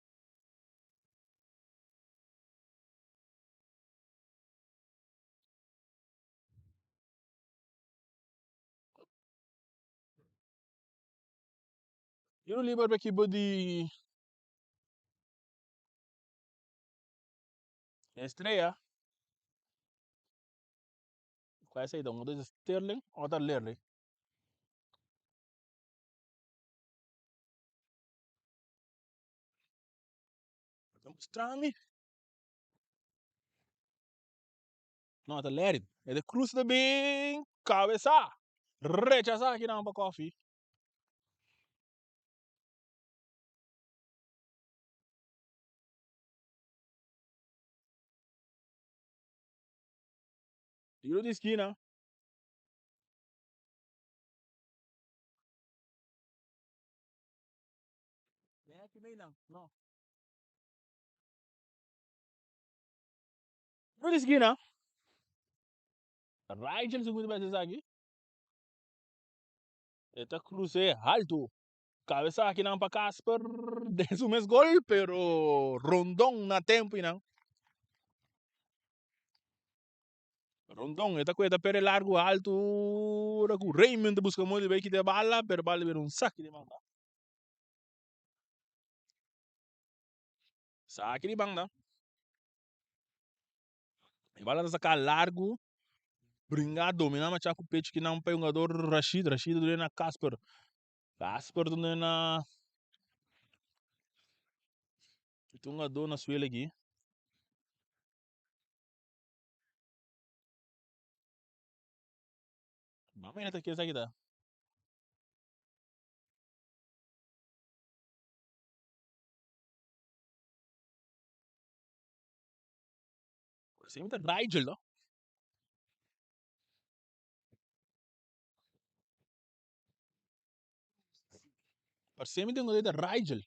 Tiro liber pa ekipo di Estrella. Cual esey ta? Un ta Sterling o ta Lerley? Ta mustra mi. No, ta Larry. E ta cruza ta bin cabeza. Rechasa akinan pa Koffie. Tiro di skina. No. Tiro di skina. Rigel segundo bes esaki. E ta cruce alto. Cabeza akinan pa Casper den su mes gol, pero Rondon na tempo inan. Rondon e ta cueta pere largo alto ora cu Raymond ta busca modo di bay kita e bala, pero bala bira un saki di banda. Saki di banda. E bala ta saca largo. Bringa domina macha cu pecho kinan pa e hungador Rashid. Rashid ta duna na Casper. Casper ta duna na e hungador na suelo aki. Mama ta kier esaki ta. Parece mi ta Rigel no. Parece mi tengo de Rigel.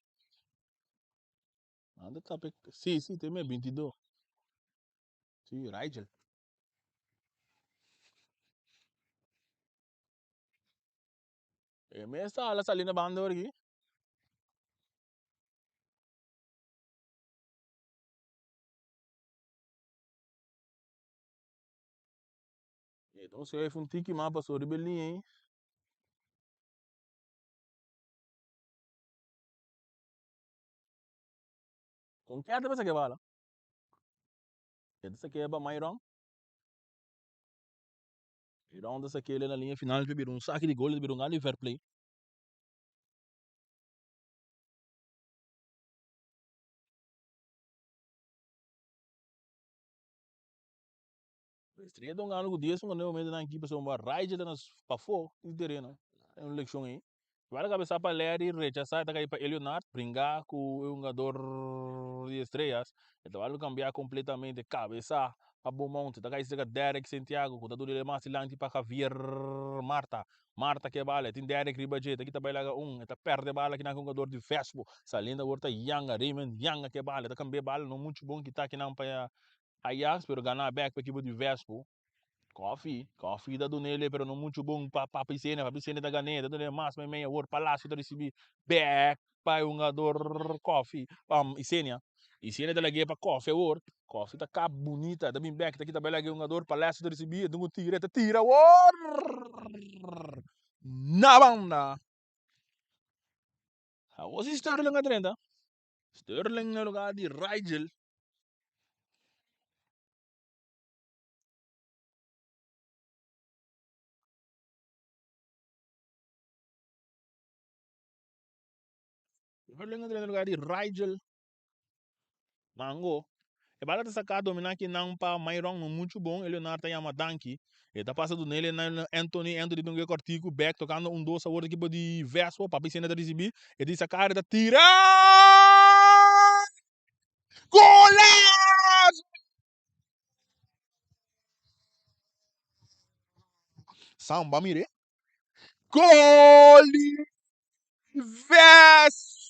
Anda tape. Sí, sí, tem 22. Sí, Rigel. E mes ta ala sali na banda ora aquí. Então se un tiki mas pasó riba e liña ahí. Con ke ta bisa ke bala? E ta sa ke ba Myron. E round ta sakele na liña final ta bira un saki di gol, ta bira un gana di fair play. Estrella ta un gana ku dies un momento nan ekipo pasobra Rigel ta na pafó di tereno. Un lekshon ei. Igual a kabesá pa Larry, rechasá e ta kai pa Elionard, bringá ku e hungador di Estrellas. E ta wòrdu kambiá kompletamente, kabesá pa Beaumont, ta kai serka Derek Santiago ku ta duna el mas dilanti pa Javier Marta. Marta ke bala, e tin Derek riba dje, ta kita bai laga un, e ta pèrdè bala kinan ku hungador di Vespo. Saliendo awor ta Yanga, Raymond Yanga ke bala, e ta kambiá e bala no muchu bon kita kinan pa Ajax, pero gana bèk pa ekipo di Vespo. Koffie, Koffie ta dunele pero no mucho bon pa Papi Sene, Papi Sene ta gan'é, ta dunele mas meimei awor Palacio ta ricibi bek pa e hungador Koffie, Isenia, Isenia ta lag'é pa Koffie awor, Koffie ta kap bunita, ta bin bek ta kita bai lag'é hungador Palacio ta ricibi, e dun ku tira, e ta tira awor na banda. Awor si Sterling a drenta, Sterling na lugar di Rigel. Sterling a drenta na lugar di Rigel. Mango. E bala ta saká dominá kinan pa Myron no muchu bon e Leonard ta yama danki. E ta pasa dunele na Anthony, Anthony dunga e kòrtiku bèk tokando un dos awor ekipo di Vespo, Papi Sena ta risibí, e di saká e ta tira! Golazo! Samba mire. Gol di Vespo!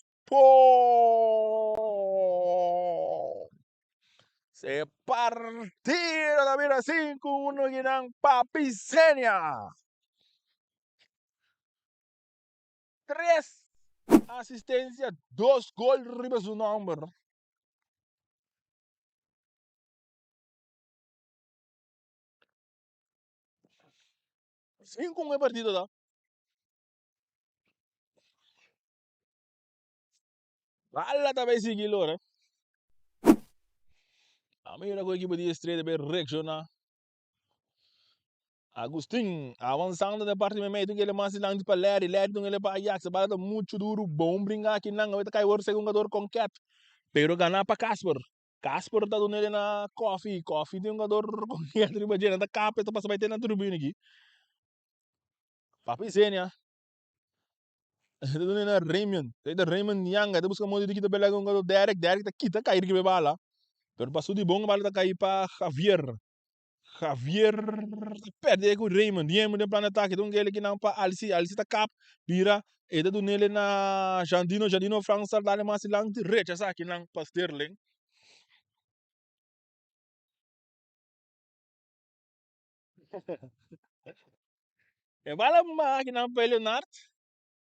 Se partido ta bira 5-1 kinan Papi Senia. Tres asistencia, dos gol riba su nomber. 5-1 e partido ta. Bala ta bay sigui lora. A mira cu equipo di Estrella ta bay reacciona. Agustin avanzando den parti meimei tin kele mas dilanti pa Larry, Larry tin kele pa Ajax, e bala ta muchu duru, bon bringa aki nan, awor ta kai wor segun hungador Conquet, pero gana pa Casper, Casper ta dunele na Koffie, Koffie tin hungador Conquet riba dje, nan ta kap e ta pasa bai te na tribune aki. Papi Zenia ta dunele na Raymond, ta Raymond Yanga ta buska modo di kita bela hungador Derek, Derek ta kita kai riba e bala, pero paso di bon e bala ta kai pa Javier. Javier ta perde ku Raymond. Raymond den plan di atake. Ta un gele kinan pa Alci. Alci ta kap. Bira. E ta dunele na Jandino. Jandino Frans ta dale mas dilanti. Rechasa kinan pa Sterling. E bala kinan pa Leonard.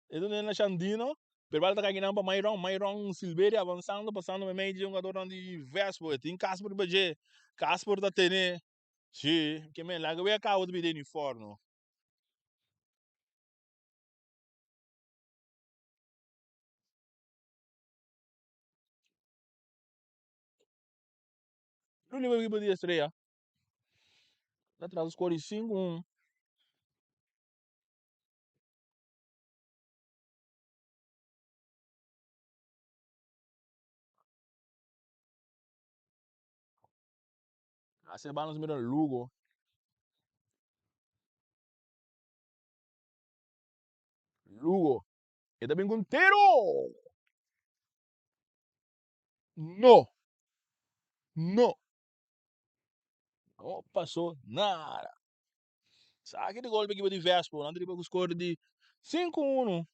E dunele na Jandino. Pero bala ta kai kinan pa Myron. Myron Silveria avansando, pasando meimei di hungadornan di Vespo. E tin Casper riba dje. Casper ta tene. Si, ke men laga wea cabo ta bira uniforme. Luli riba di Estrella. Ta tras score di 5-1. Hace banos mira Lugo. Lugo. E ta bin con tiro. No. No. No pasó nada. Saki di golpe ekipo di Vespo. Nan ta riba ku score di 5-1.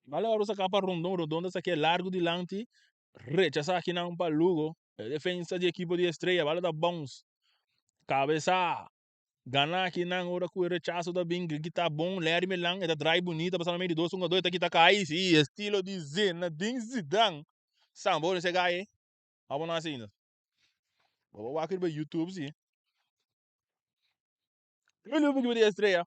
Bala ora saka pa Rondon. Rondon ta saki largo dilanti. Rechasa akinan pa Lugo. E defensa di ekipo di Estrella. Bala ta bounce. Kabesa. Gana akinan ora ku e rechaso ta bin. Kita bon. Larry Melan. E ta draai bunita. Pasando medio di dos hungador. E ta kita kai. Si, estilo di Zinedine Zidane. Sambo ora sega e abo no hasi ainda. Bo por wak riba YouTube si. Julio Big di Estrella.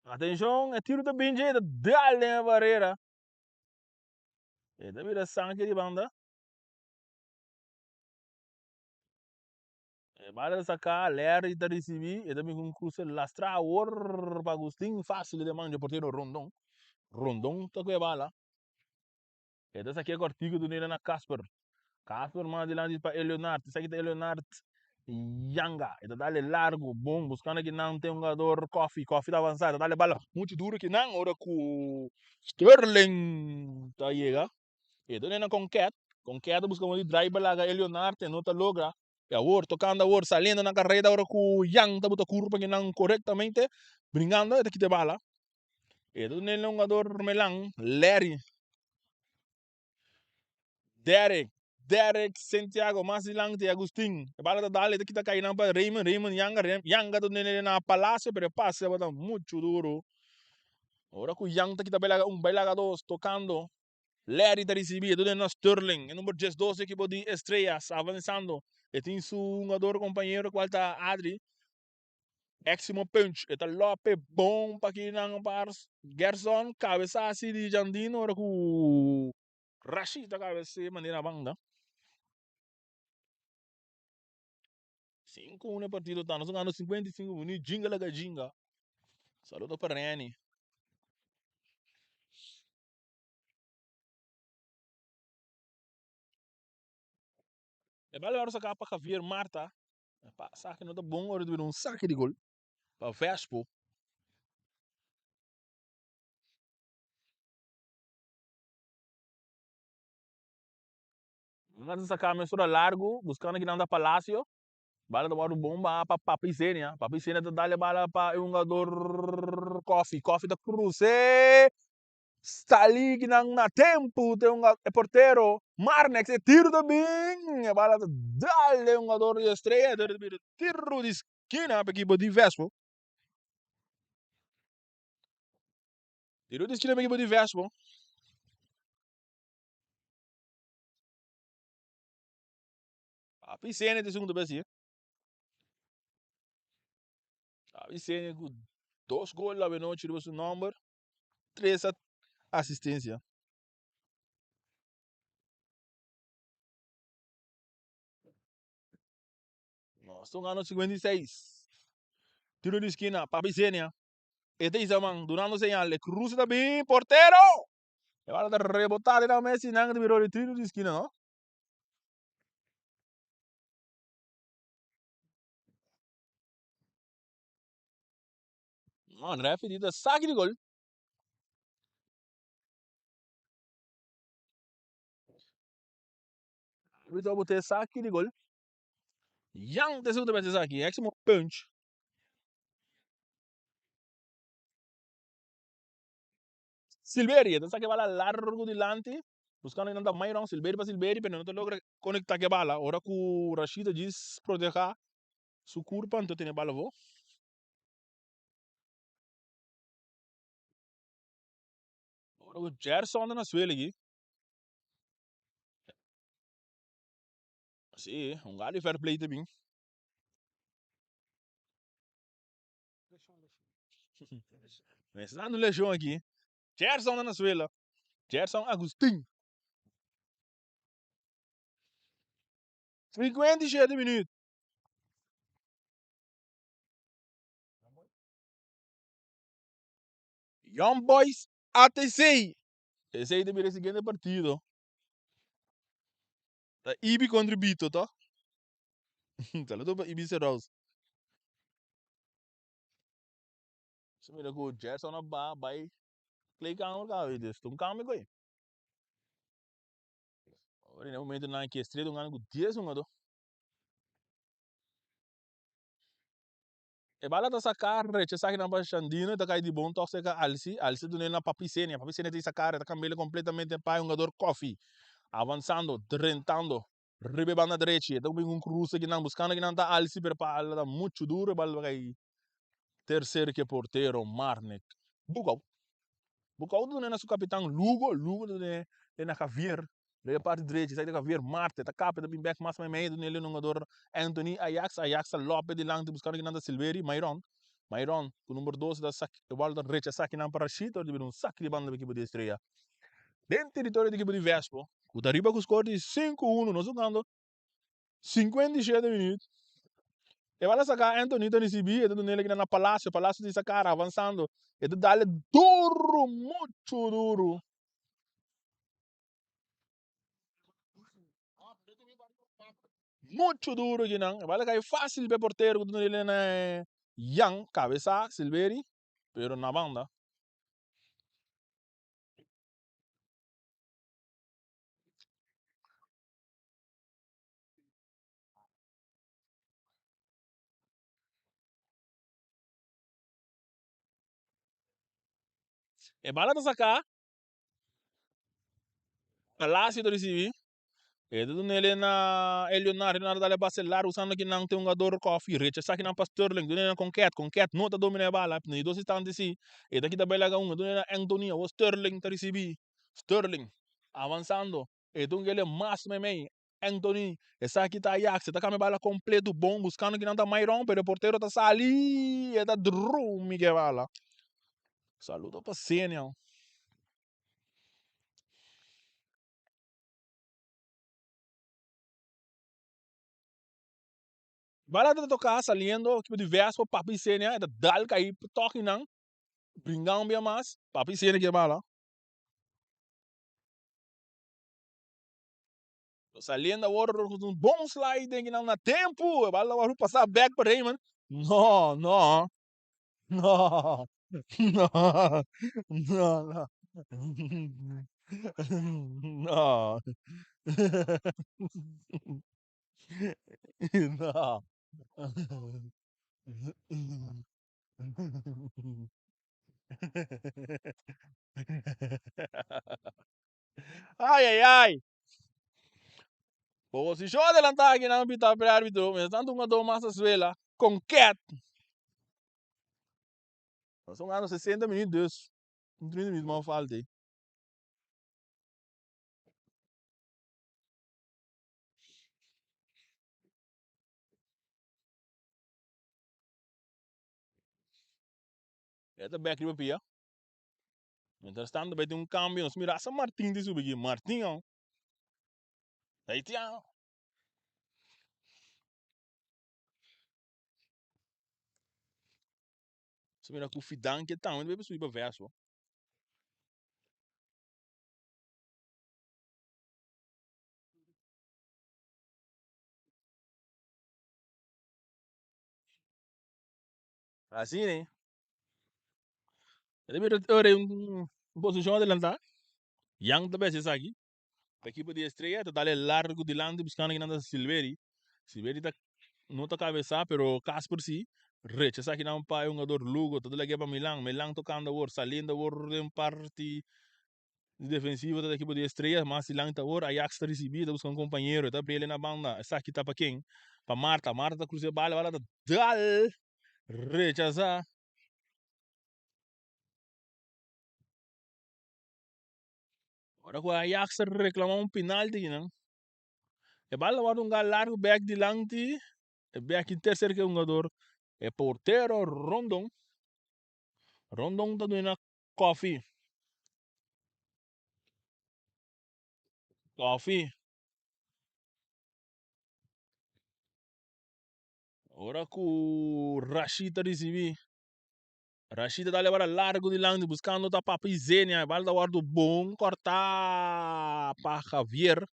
Atenshon, e tiro ta bin dje, ta dal den e barera. E ta bira sanke di banda. E bala ta saká, Larry ta risibí, e ta bin ku un kruse lastrá awor pa Agustin, fásil den man dje portero Rondon. Rondon ta ku e bala. E ta sakia kòrtiku dun'e na Casper. Casper mas dilanti pa Eleonard. Esaki ta Eleonard Yanga. E ta dale largu, bon, buskando kinan ten hungador Koffie. Koffie ta avansa, e ta dale bala muchu duru kinan ora ku Sterling ta yega. E ta duna Conquet. Conquet ta buska un di drive laga Eleonard, e no ta logra. E awor tokando awor, saliendo na kareda ora ku Yang ta buta kurpa kinan korektamente, bringando e ta kita e bala. E ta duna el hungador Melan, Larry. Derek, Derek Santiago, mas dilanti Agustin. E bala ta dal, e ta kita kai nan pa Raymond, Raymond Yanga, Yanga ta duna na Palacio, pero e pase tabata muchu duru. Ora ku Yang ta kita bai laga un, bai laga dos, tokando. Larry ta risibi, e ta duna na Sterling, e number 12 ekipo di Estrellas, avansando. E tin su hungador kompañero kual ta Adri. Eximo punch, e ta lope bon pa kinan pa Gerson, cabeza asi di Jandino ora cu Rashid ta cabece manera banda. 5-1 e partido ta, nos gana 55 minuut, jinga laga jinga. Saludo pa Renny. E bala wòrdu saká pa Javier Marta. Pa saki no ta bon ora di bira un saki di gol pa Vespo. Nan ta saka mesora largu buskando kinan ta Palacio. Bala ta wòrdu bon baha pa Papi Zenia. Papi Zenia ta dal e bala pa e hungador Koffie. Koffie ta krus'é. Sali kinan na tempu te hunga e portero Marnex e tiro ta bin e bala ta dal den hungador di Estrella e ta bira tiro di skina pa ekipo di Vespo. Tiro di skina pa ekipo di Vespo. Papi Sene ta esun ta besi. Papi Sene ku dos gol awenochi riba su nomber. Tres asistencia. Nos ta gana 56. Tiro di esquina, Papi Zenia. E ta isa man, durando señal. E cruce ta bin, portero! E bala ta rebotá den Messi, nan ta bira tiro di esquina, no? No, refi di ta saki di gol. Arbitro bote saki di gol. Yang te segundo mete saki. Eximo punch. Silveri, ta saki bala largo dilanti. Buscando inanda Myron. Silveri pa Silveri, pero no ta logra conecta ke bala. Ora ku Rashid djis proteja su curpa, anto tene bala vo. Ora ku Gerson ta na suelo aki. Si, un galo di fair play ta bin. Mester dando leshon aki. Gerson ta na suelo. Gerson Agustin. 57 minuut. Young Boys ATC. Esey ta bira e siguiente partido. Ta Ibi contra Bito, to? Saludo pa Ibi Serraus. Se mira ku Gerson a ba bai kleedkamer kawe, dus ta un kambio koe. Ora na e momento nan ke Estrella un gana ku 10 hungadó. E bala ta saká, rechasá kinan pa Shandino, e ta kai di bon tòg serka Alsi. Alsi dun'é na Papi Senia. Papi Senia ta saká, e ta kambi'é kompletamente pa e hungador Koffie. Avansando, drentando riba e banda drechi. E ta bin un kruse kinan, buskando kinan ta Alsi, pero pa ta muchu duru e bala ta kai terser ke portero Marnick Bukout. Bukout ta dun'é na su kapitan Lugo, Lugo ta dun'é na Javier. Riba e parti drechi esaki ta Javier Marte ta kap e ta bin bek mas meimei ta dun'e hungador Anthony Ajax. Ajax ta lope dilanti buskando kinan ta Silveri Mayron. Myron ku number 12 ta sak e bal ta rechasá kinan pa Rashid ora di bira un sak di banda pa ekipo di Estrella den teritorio di ekipo di Vespo ku ta riba ku skor di 5-1. Nos jugando 57 minuut. E bal a saka Anthony ta risibí e ta dun'el kinan na Palacio. Palacio tin sa kara avansando e ta dale duru muchu duru. Mucho duro kinan. E bala kai fácil pe portero ku ta na Jan kabesa Silveri pero na banda. E bala ta saka. Palacio ta ricibi. E ta duna ele na Leonardo. Leonardo dale pase largo usando ki nan tin hungador Kofi. Rechaza ki nan pa Sterling. Duna ele na Conquet. Conquet no ta domina e bala. Na di dos instante si. E ta kita bela laga un. E duna ele na Anthony. Awor Sterling ta ricibi. Sterling avansando. E ta hunga ele mas meimei. Anthony. Esaki ta Ajax. E ta cambia bala completo. Bon buscando ki nan ta Myron. Pero e portero ta sali. E ta drumi ke bala. Saludo pa Senior. Bala ta toca saliendo equipo di Vespo, Papi Senia e ta dal cay toki nan, bringa un bia mas, Papi Senia ke bala. Saliendo awor un bon slide den kinan na tempo, e bala ta wòrdu pasa back pa Raymond, no, no, no, no, no, no, no, no. Ay, ay, ay. Posishon adelantá aki nan pita pe árbitro. Mientras tanto un jugador mas a suela con ket. Nos jugando 60 minuut dus un 30 minuut mas falta. E ta bek riba pia. Mientras tanto bai tin un cambio. Nos mira asa Martin ta subi aki. Martin oh. Haitiano. Nos mira cu Fidanque tambe ta bai subi pa verso. Asina eh. E mira ora un posicion adelanta. Jan ta besi esaki. Pa ekipo di Estrella ta dale largo dilanti buscando kinan ta Silveri. Silveri ta no ta cabeza pero Casper si. Rechaza kinan pa e hungador Lugo. Ta dale pa Milan. Milan tocando awor saliendo awor den parti defensivo ta ekipo di Estrella. Mas dilanti awor Ajax ta ricibi ta busca un compañero. Ta abriele na banda. Esaki ta pa ken? Pa Marta. Marta ta cruza e bala. Bala ta dal. Rechazá. Ora ku Ajax ta reklamá un penalti kinan. E bal a wòrdu hunga largu bèk dilanti. E bèk in terser ke hungador. E portero Rondon. Rondon ta duna Koffie. Koffie. Ora ku Rashid ta risibí. Rashid ta dal e bala largu dilanti buskando ta Papi Zenia. E bala ta wòrdu bon kòrtá pa Javier.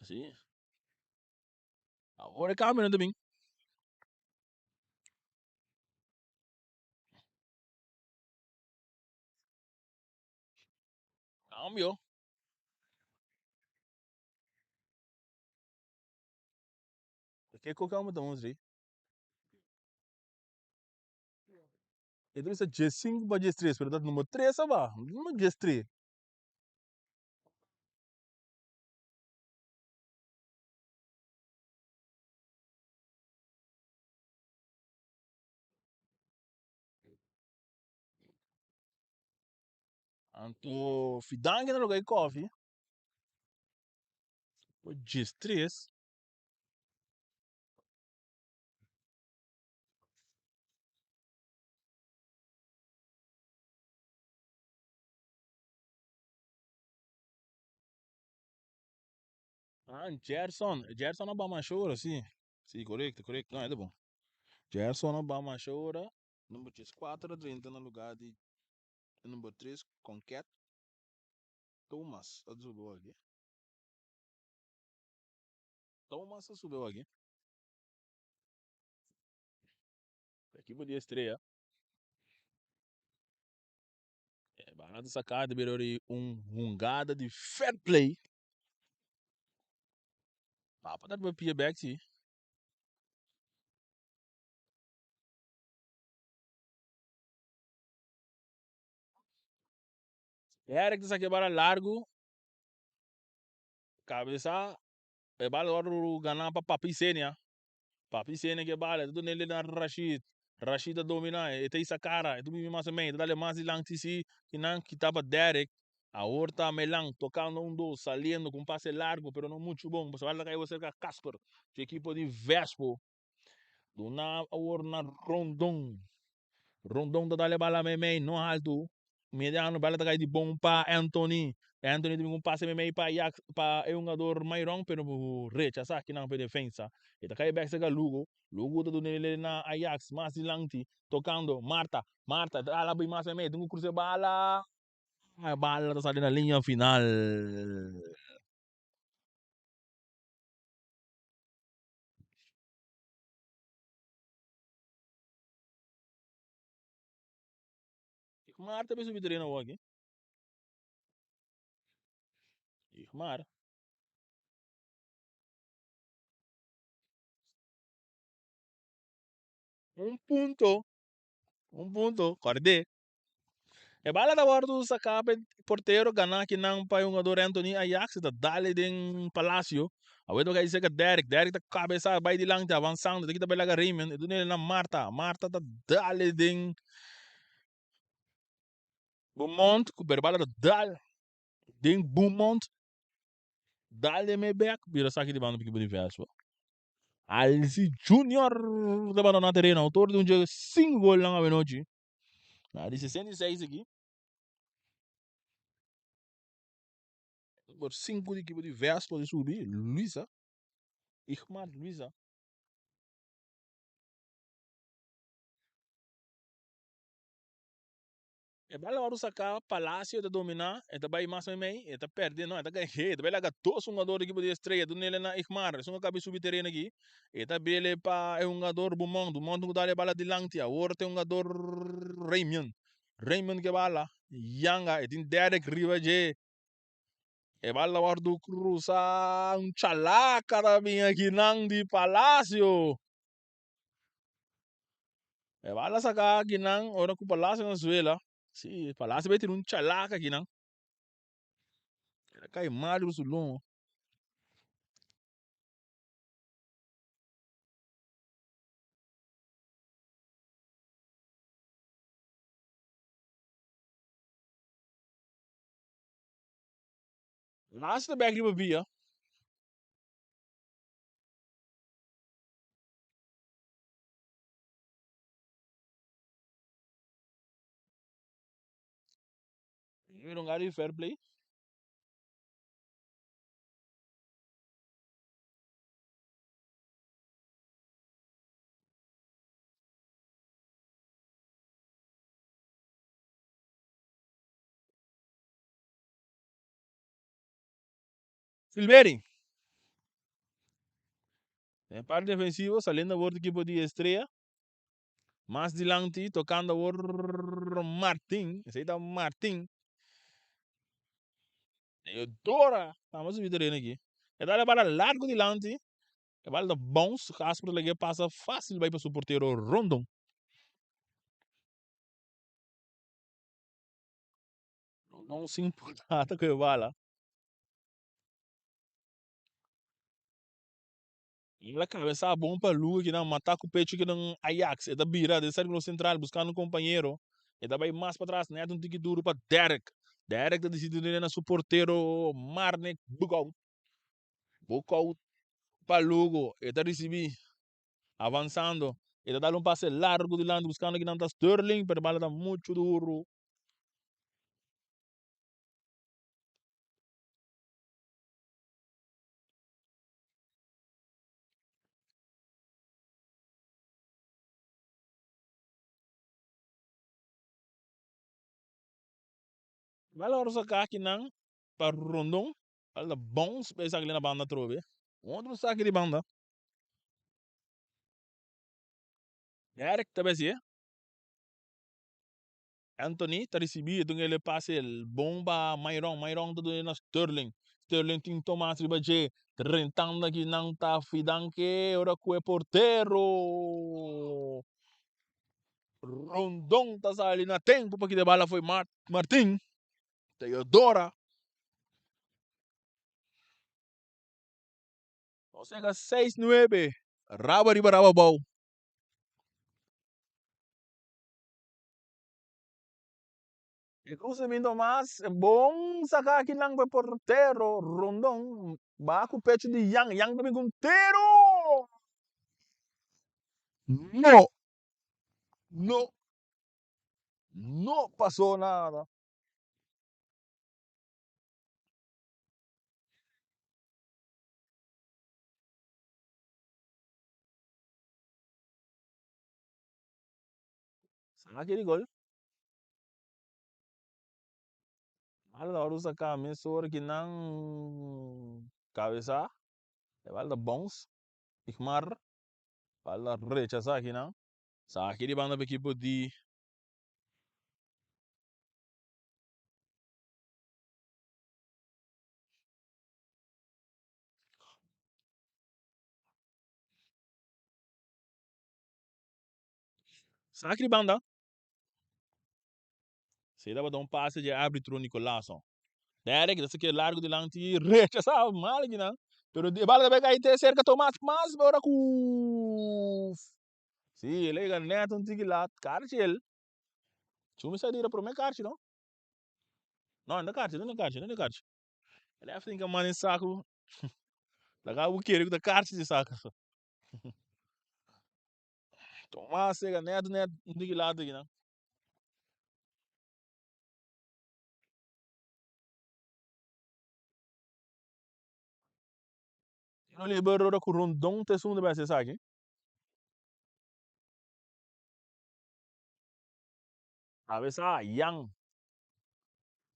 Así. Awor e kambio ta bin. Kambio. Ke ko kambio ta mustra ei? E ta bisa 15 pa 13, pero ta number 3 aba, number 13. Anto Fidanque na lugar di Kofi. 13. Ah, Gerson. Gerson a ba masha ora, si. Si, korekto, korekto. No, e ta bon. Gerson a ba masha ora. Number 14 a drenta na lugar di number 3, Conquet. Thomas a subi aki. Thomas a subi aki. Ekipo di Estrella. E bala ta saca ta bira ori un hungada di fair play. Papa ta pia back si. Eric ta saca e bala largo. Cabeza e bala wòrdu gana pa Papi Senia. Papi Senia ke bala, e ta duna el na Rashid. Rashid ta domina, e ta hisa kara, e ta bibi mas mei, e ta dale mas dilanti si kinan kita pa Derrick. Awor ta Melan tokando un dos, saliendo ku un pase largo pero no muchu bon, pasobra bala ta kai serka Casper dje ekipo di Vespo. Duna awor na Rondon. Rondon ta dale bala meimei, no haltu. Mediano bala ta kai di bon pa Anthony. Anthony ta bin ku un pase meimei pa Ajax, pa e hungador Myron, pero rechasa kinan pa e defensa. E ta kai bek serka Lugo. Lugo ta duna el na Ajax, mas dilanti, tokando Marta. Marta ta hala bin mas meimei, tin ku krusa e bala. E bala ta sali na liña final. Igmar ta bin subi tereno awor aki. Igmar. Un punto. Un punto. Kòrd'é. E bala ta wòrdu saká pa e portero ganá kinan pa e hungador Anthony Ajax ta dal e den Palacio. Awor ta kai serka Derrick. Derrick ta kabesá bai dilanti avansando ta kita bai laga Raymond e duna el na Marta. Marta ta dal e den Beaumont ku pero e bala ta dal den Beaumont dal den mei bek bira saki di banda pa ekipo di Vespa. Alci Junior ta bandona tereno autor di un dje sinku golnan awenochi. Na di 66 aki. Por 5 di equipo di Vespa di subi, Luisa. Igmar Luisa. E bala wòrdu saká, Palacio ta dominá, e ta bai mas meimei, e ta pèrdè, no, e ta gana, e ta bai laga dos hungador di ekipo di Estrella, duna el na Igmar, esun a kabi subi tereno aki, e ta bele pa e hungador Beaumont, Beaumont ku dal e bala dilanti, awor ta e hungador Raymond, Raymond ke bala, yanga, e tin Derrick riba dje, e bala wòrdu krusa, un chalaka ta bin akinan di Palacio. E bala saka akinan ora ku Palacio na suela. Si, Palacio bai tira un chalaka akinan. El a kai mal riba su longo. Laatste bek riba via. Mira un gari fair play. Silveri. Den parte defensivo saliendo awor di equipo di Estrella. Mas dilanti tocando awor Martin. Esey ta Martin. Dora. Vamos subi terreno aki. E dale bala largo dilanti. E bala ta bounce. Casper ta lege pasa fácil bai pa su portero Rondon. Rondon sin por nada cu e bala. El a cabeza bon pa Lugo kinan mata cu pecho kinan Ajax. E ta bira den circulo central buscando un compañero. E ta bay mas patras net un tiki duro pa Derek. Derek ta dicidi dune na su portero Marnick Boekhoudt. Boekhoudt pa Lugo. E ta ricibi avanzando. E ta dal un pase largo dilanti buscando kinan ta Sterling pero e bala ta mucho duro. Bala ora saka akinan pa Rondon. Bala ta bounce pa esaki na banda atrobe. Un otro saki di banda. Derek ta besi e. Anthony ta ricibi e dun el e pase el bon pa Myron. Myron ta duna na Sterling. Sterling tin Tomas riba dje. Drentando aki nan ta Fidanke ora cu e portero. Rondon ta sali na tempo pa kita e bala fo'i Martin. Teodora. Nos yega 6-9. Raba riba raba abou. E cruce bin Tomas, e bon saca aki nan cu e portero Rondon ba cu pecho di Yang, Yang ta bin cu un tiro! No! No! No pasó nada. Saki di gol. Bal ta wòrdu saká mesora ki nan kabesá. E bal ta bounce. Igmar bal ta rechasá akinan. Saki di banda pa ekipo di. Saki di banda. Si tabata un pase dje arbitro Nicolason. Derek ta sake largo dilanti rechasa mal akinan. Pero e bala ta bai kai te serka Tomas mas ora ku si el a yega net un tiki lat karchi el. Chumi sa dira prome karchi no. No, no karchi, no karchi, no karchi. El a finka man den saku. Laga bo kere ku ta karchi di saka. Tomas yega net net un tiki lat akinan. Tiro liber ora ku Rondon ta esun ta bai hasi esaki. Kabesa Yan.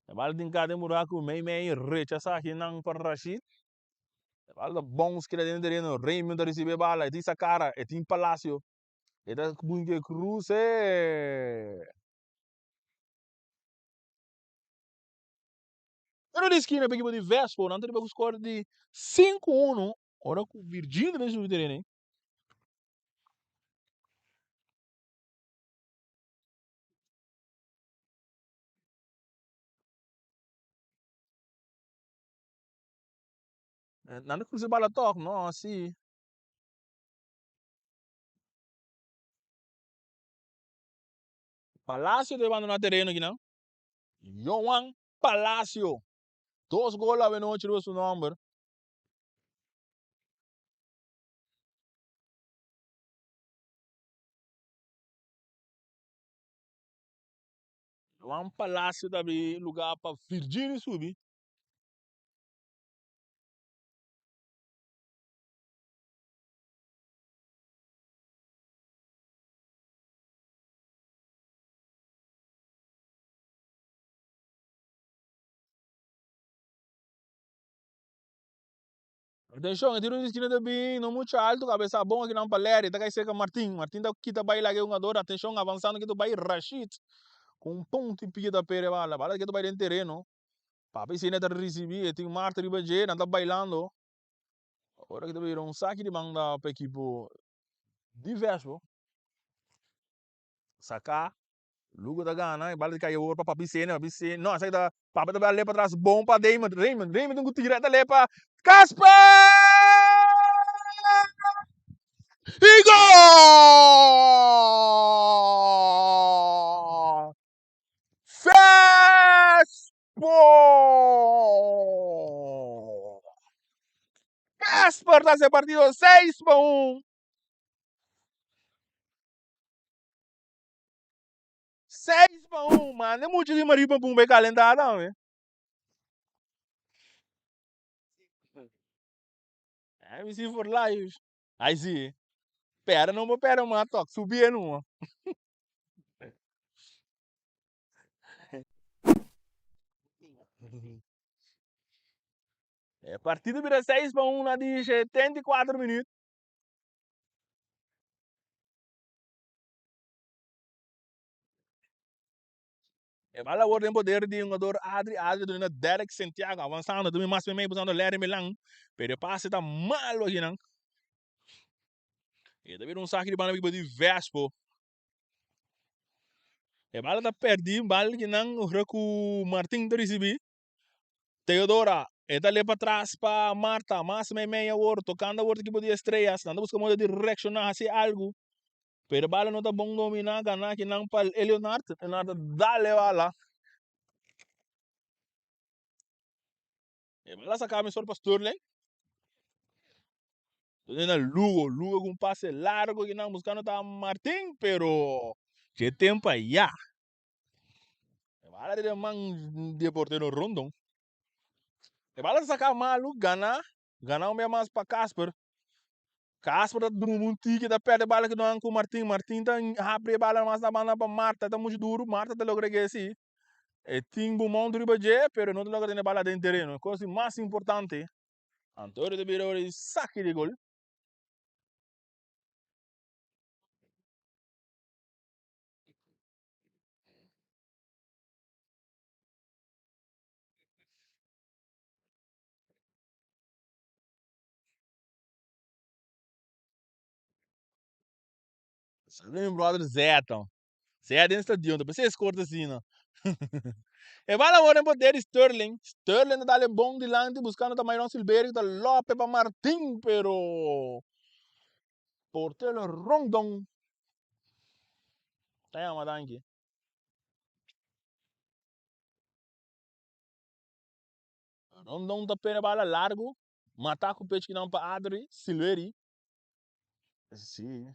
E bal tin ka den buraku mei mei rechasa akinan pa Rashid. E bal ta bounce keda den tereno. Raymond ta risibi e bala. E tin Sakara, e tin Palacio. E ta bunke cruce. Pero di skina pa ekipo di Vespo, nan ta riba ku score di 5-1 ora ku Virgilio ta bin subi tereno ei. Nan ta cruce bala tok, no, si. Palacio ta bandoná tereno akinan. Johan Palacio. Dos gol awenochi riba su nomber. Johan Palacio ta abri lugar pa Virgilio subi. Atenshon, e tiro di skina ta bin no mucho alto, kabesa bon akinan pa Larry, ta kai serka Martin, Martin ta kita bai laga e hungador, atenshon avansando ke ta bai Rashid ku un punto i pia ta pere bala, bala ke ta bai den tereno, Papi Sene ta risibi, e tin Marta riba dje, nan ta bailando. Ora ki ta bira un saki di banda pa ekipo di Vespo. Saka, Lugo ta gana, e bala di kai awor pa Papi Sene, Papi Sene, no, esaki ta, Papi ta bai lepa atras bon pa Damon, Raymond, Raymond tin ku tira, e ta lepa Casper! I gol! Vespo! Casper ta hasi e partido 6-1. 6-1, manda mucha di Marie Pampun bai kalentá tambe. MC for life. Ai si. Pera no por pera mas tok, subi e numa. E partido bira 6-1 na di 74 minuut. E bala awor den poder di hungador Adri. Adri duna na Derek Santiago avansando dumi mas meimei buscando Larry Milan. Pero e pase ta malo akinan. E ta bira un saki di banda ekipo di Vespo. E bala ta perdi, bala kinan ora ku Martin ta risibi. Teodora, e ta le patras pa Marta, mas meimei awor, tocando awor ekipo di Estrellas. Nan ta busca moda di reacciona, haci algo. Pero e bala no ta bon domina, gana kinan pa Leonard. Leonard ta dale bala. E bala saca mesor pa Sterling. Entonces na Lugo, Lugo con un pase largo kinan buscando ta Martin, pero che tempo allá. E bala di man di portero Rondon. E bala saca malo, gana, gana un bia mas pa Casper. Casper ta drumi un tiki, ta perde bala kinan cu Martin. Martin ta habri e bala mas na banda pa Marta, ta mucho duro. Marta ta logra gesi. E tin Beaumont riba dje, pero no ta logra tene bala den tereno. E cosa di mas importante. Antonio ta bira ora di saki di gol. Sabi mi brother Zé, Zé den stadion, ta pensé scorta asina. E bala awor den poder di Sterling. Sterling ta dale bon dilanti buscando ta Myron Silverio ta lope pa Martin, pero portero Rondon ta yama danki. Rondon ta pere bala largo, mata ku pecho kinan pa Adri Silveri. Sí.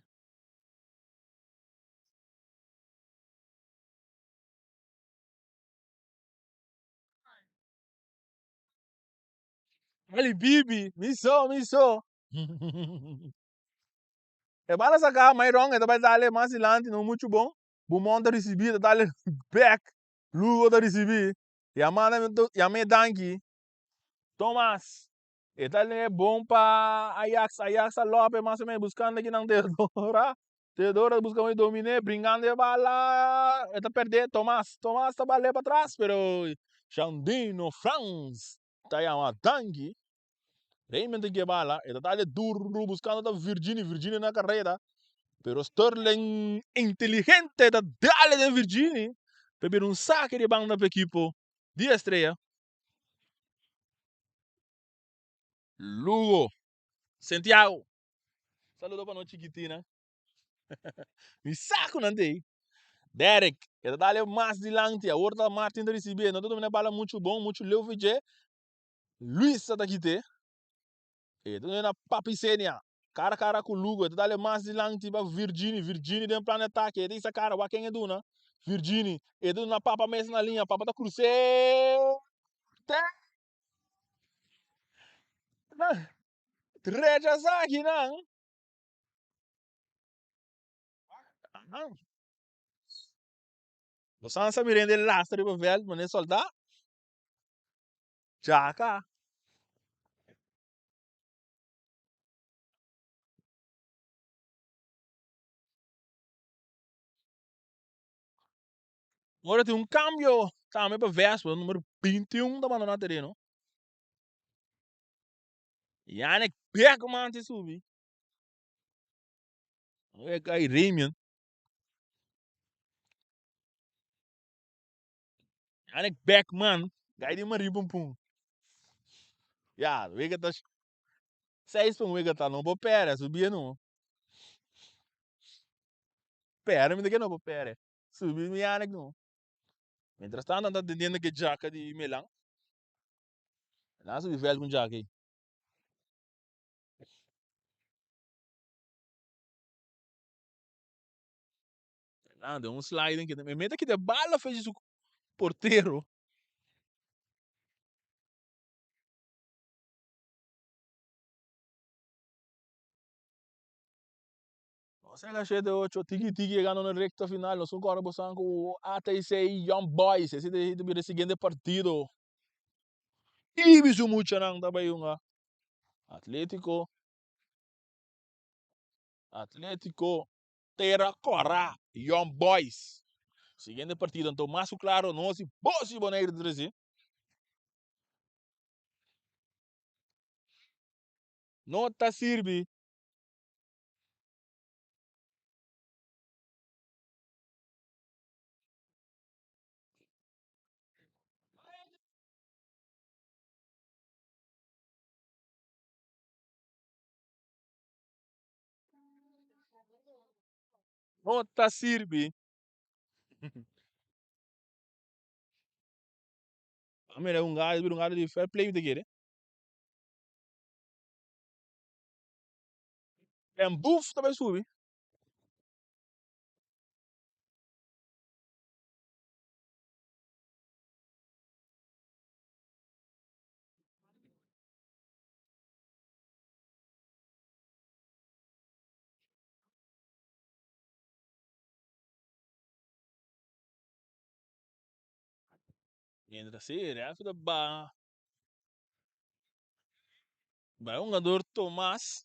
Ali Bibi, mi so, mi so. E bala saca Myron, e ta bai dale mas dilanti, no mucho bon. Beaumont ta ricibi, ta dale back. Lugo ta ricibi. Yamada, yam'e danki. Thomas, e ta le bon pa Ajax, Ajax a lope mas o menos buscando kinan Teodora. Teodora busca un domine, bringando e bala, e ta perde Thomas, Thomas ta bale pa tras, pero Jandino Frans ta yama danki. Raymond ta ke bala, e ta dale duro buscando ta Virginie, Virginie na carrera, pero Sterling inteligente ta dale den Virginie, ta bira un saque di banda pa equipo di Estrella. Lugo, Santiago. Saludo pa nos chikitina. Mi sa ku nan t'ei. Derek, e ta dale mas dilanti. Awor ta Martin ta risibié. No ta domina bala muchu bon, muchu leu fi dje. Luis sa ta kit'é. E ta domina Papi Senia. Kara kara ku Lugo. E ta dale mas dilanti pa Virgini. Virgini den plan di atake. E ta hisa kara. Wak ken e duna. Virgini. E ta duna Papa mes na liña. Papa ta krus'é. Te. Rechasá akinan. Nos a sa mirende lastra riba veld, manera soldá. Djaka. Ora tin un cambio tambe pa Vespa, numero 21 ta bandona tereno. Yannick Beckman te subi. Ay, Ramian. Yannick Beckman. Gai di Marie Pum Pum. Ja, wega ta seis pum wega ta no bo pere, subi no. Pere mi ta no bo pere. Subi mi Yannick no. Mientras tanto nan ta atendiendo ke jaka di Milan. Nan a subi veld ku jaka ei. Nan den un sliding ke me mete kita bala fechi su portero. Nos a shete ocho tiki tiki yegando na recta final. Nos un kora bosan ku ATC Young Boys. Ese ta bira e siguiente partido. Ibi su muchanan ta bai hunga. Atletico Atletico Tera Kòrá Young Boys. Siguiente partido anto mas ku klaro nos i bos i Boneiru ta trese. No ta sirbi. No ta sirbi. A mira un gato, un gato di fair play mi ta kere. En boef ta bai subi. Mientras si, ref ta ba bai hungador Tomas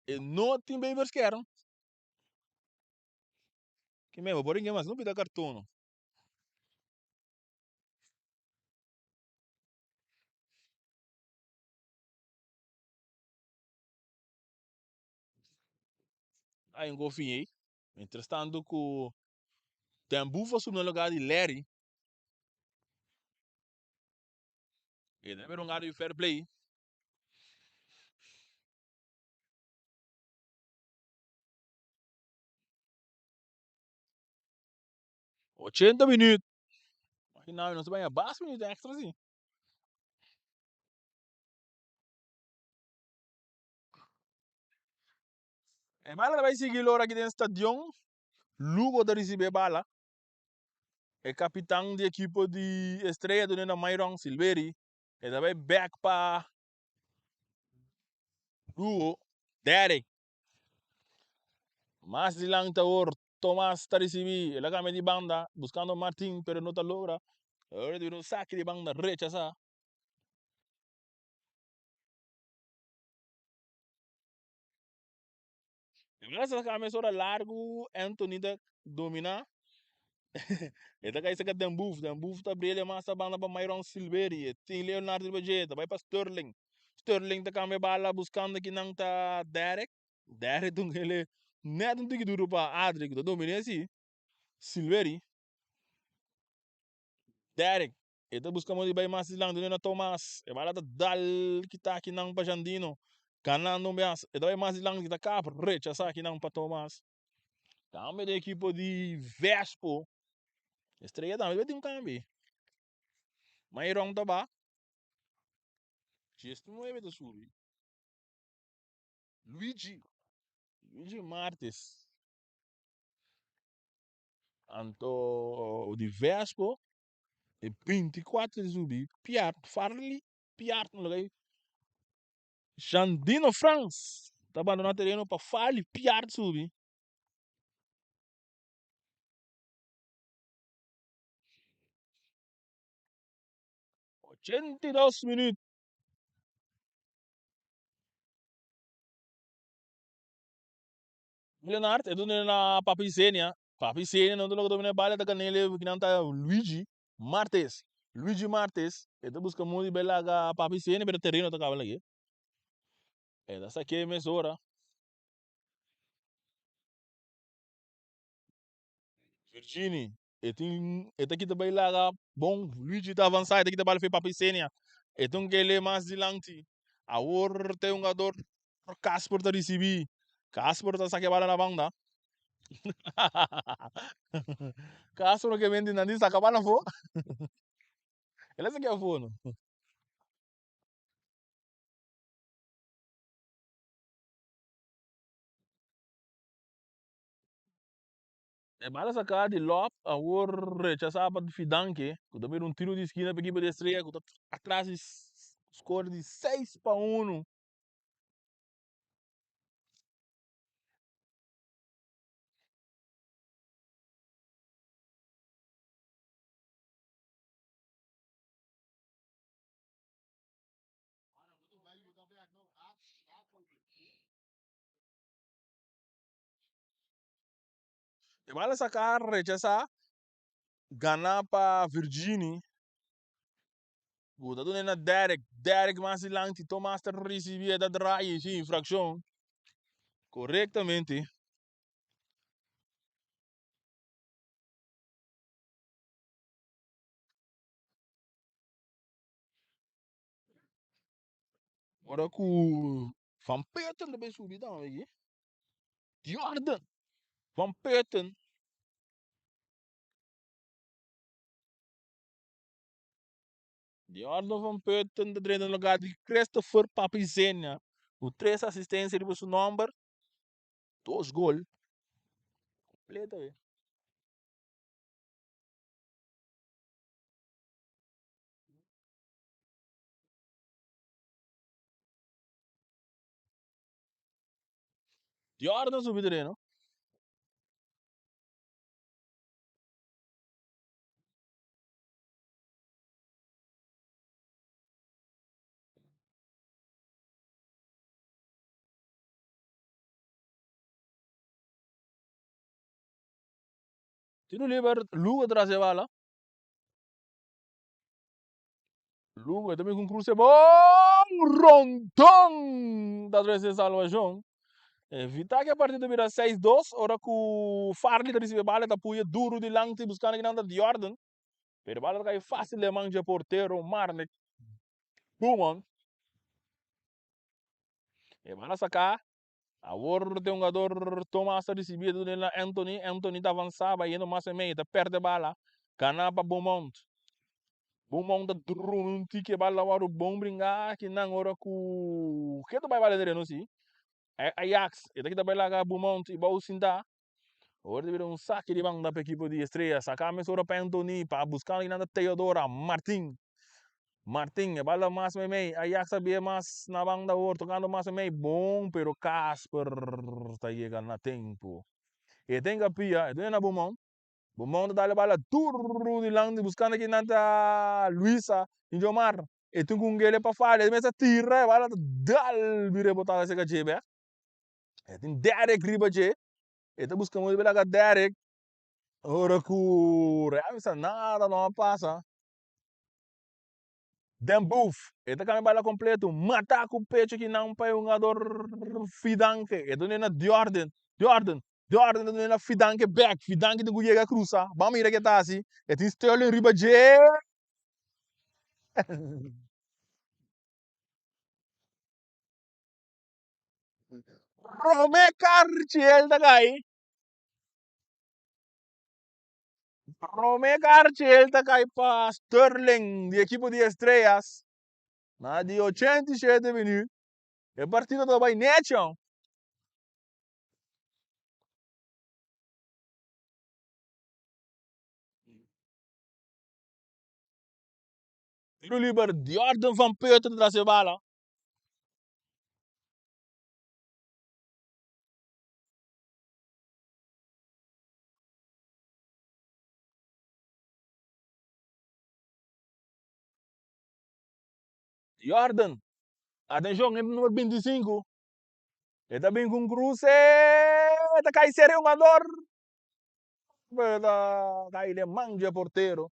e no tin bay beskerm. Ki me bo por ringe mas no pida carton no. Ay un gol fin ey. Mientras tanto cu Den Boef a subi na lugar di Larry. E ta bira un gado di fair play. 80 minuut. Imagina nos ta baña bas minuut extra si. E bala ta bai sigui lora aki den stadion. Lugo ta ricibi e bala. E capitan di ekipo di Estrella dune na Myron Silveri. E ta bai back pa Lugo. Derek. Mas dilanti awor Tomas ta ricibi. El a cambia di banda buscando Martin pero no ta logra. Ahora ta bira un saki di banda rechasa. Esa cambia ora largo Anthony ta domina. E ta kai saka Den Boef. Den Boef ta brele mas ta banda pa Myron Silveri. E tin Leonardo riba dje. Ta bai pa Sterling. Sterling ta cambia bala buscando kinan ta Derek. Derek ta un kele net un tiki duro pa Adri ku ta domina asi. Silveri. Derek. E ta buska modo di bai mas dilanti na Tomas. E bala ta dal kita akinan pa Jandino. Ganando un bias. E ta bai mas dilanti kita kap rechasa akinan pa Tomas. Cambio di ekipo di Vespo. Estrella tambe debe tin un cambio. Mayron ta ba. 19 ta subi. Luigi. Luigi Martes. Anto di Vespo e 24 di subi Piart Farley Piart no loke Jandino Frans ta bandona tereno pa Farley Piart subi. 82 minuut. Leonard e duna na Papi Zenia. Papi Zenia no ta loke domina e bala ta ganele kinan ta Luigi Martes. Luigi Martes e ta buska modo di bai laga Papi Zenia pero tereno ta kaba lag'e. E ta sak'e mesora. Virgini e tin e ta kita bai laga bon Luigi ta avansa e ta kita bala fe Papi Zenia. E ta un kele mas dilanti. Awor ta e hungador Casper ta ricibi. Casper ta saca e bala na banda. Casper ke benti nan di saca bala afo. El a saca afo no. E bala saca di Lop awor rechasa pa Fidanke cu ta bira un tiro di esquina pa ekipo di Estrella cu ta atras di score di 6-1. E bala saca rechasa gana pa Virgini. Cu ta duna na Derek. Derek mas dilanti. Tomas ta ricibi e ta draai sin infraccion. Correctamente. Ora cu Van Putten ta bay subi tambe aki. Jordan Van Putten. Jordan Van Putten ta drenta na lugar di Christopher Papizenia. Cu tres asistencia riba su nomber. Dos gol. Completo eh. Jordan subi tereno. Tiro liber, Lugo tras e bala. Lugo e ta bin ku un kruse bon Rondon ta trese salvashon. Evita ku e partido bira 6-2 ora ku Farley ta risibi e bala e ta puya duru dilanti buskando kinan ta Jordan. Pero e bala ta kai fasil den man dje portero Marnick Koeman. E bala saka. Awor te hungador Thomas ta risibi e ta duna na Anthony. Anthony ta avansa bayendo mas en medio ta perde bala. Gana pa Beaumont. Beaumont ta drumi un tiki e bala wòrdu bon bringa kinan ora ku ke ta bai bala tereno si. Ajax e ta kita bai laga Beaumont i bou sinta. Awor ta bira un saki di banda pa ekipo di Estrella. Saka mesora pa Anthony pa buskando kinan ta Theodora Martin. Martin e bal ta mas meimei. Ajax ta bia mas na banda awor tocando mas meimei. Bon pero Casper ta yega na tempo. E ten kapia e duna na Beaumont. Beaumont ta dal e bala duru dilanti buscando kinan ta Luisa Injomar. E tin cu un gele pa fala. E mester tira e bala ta dal bira e bota acerca dje bek. E tin Derek riba dje. E ta busca modo di laga Derek. Ora cu Real bisa nada no a pasa. Den Boef, e ta cambia bala completo. Mata cu pecho ki nan pa e hungador Fidanke. E dune na Jordan. Jordan. Jordan ta dune na Fidanke back. Fidanke tin cu yega cruza. Ban mira ke ta haci. E tin Sterling riba dje. Prome karchi el ta kai. Prome karchi el ta kai pa Sterling di ekipo di Estrellas. Na di 87 minuut. E partido ta bai necho. Tiro liber Jordan van Putten tras e bala. Jordan, atencion, e numero 25. E ta bin cu un cruce, ta cay serio jugador. Pero ta cay den man dje portero.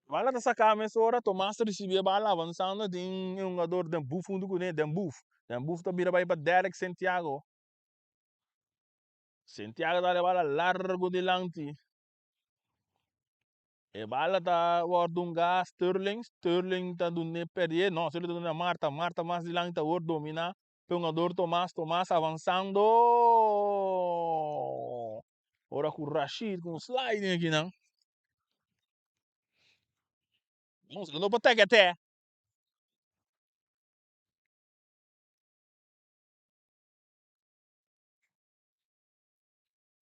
Bala ta saca mesora, Tomas ta ricibi e bala avanzando tin e hungador Den Boef hunto cune, Den Boef. Den Boef ta bira bay pa Derek Santiago. Santiago ta dal e bala largo dilanti. E bala ta wordo hunga Sterling, Sterling ta dune perdie, no, Sterling ta dune na Marta, Marta mas dilanti ta word domina pa e hungador Tomas, Tomas avanzando ora cu Rashid cu un sliding akinan. Nos no por teke te.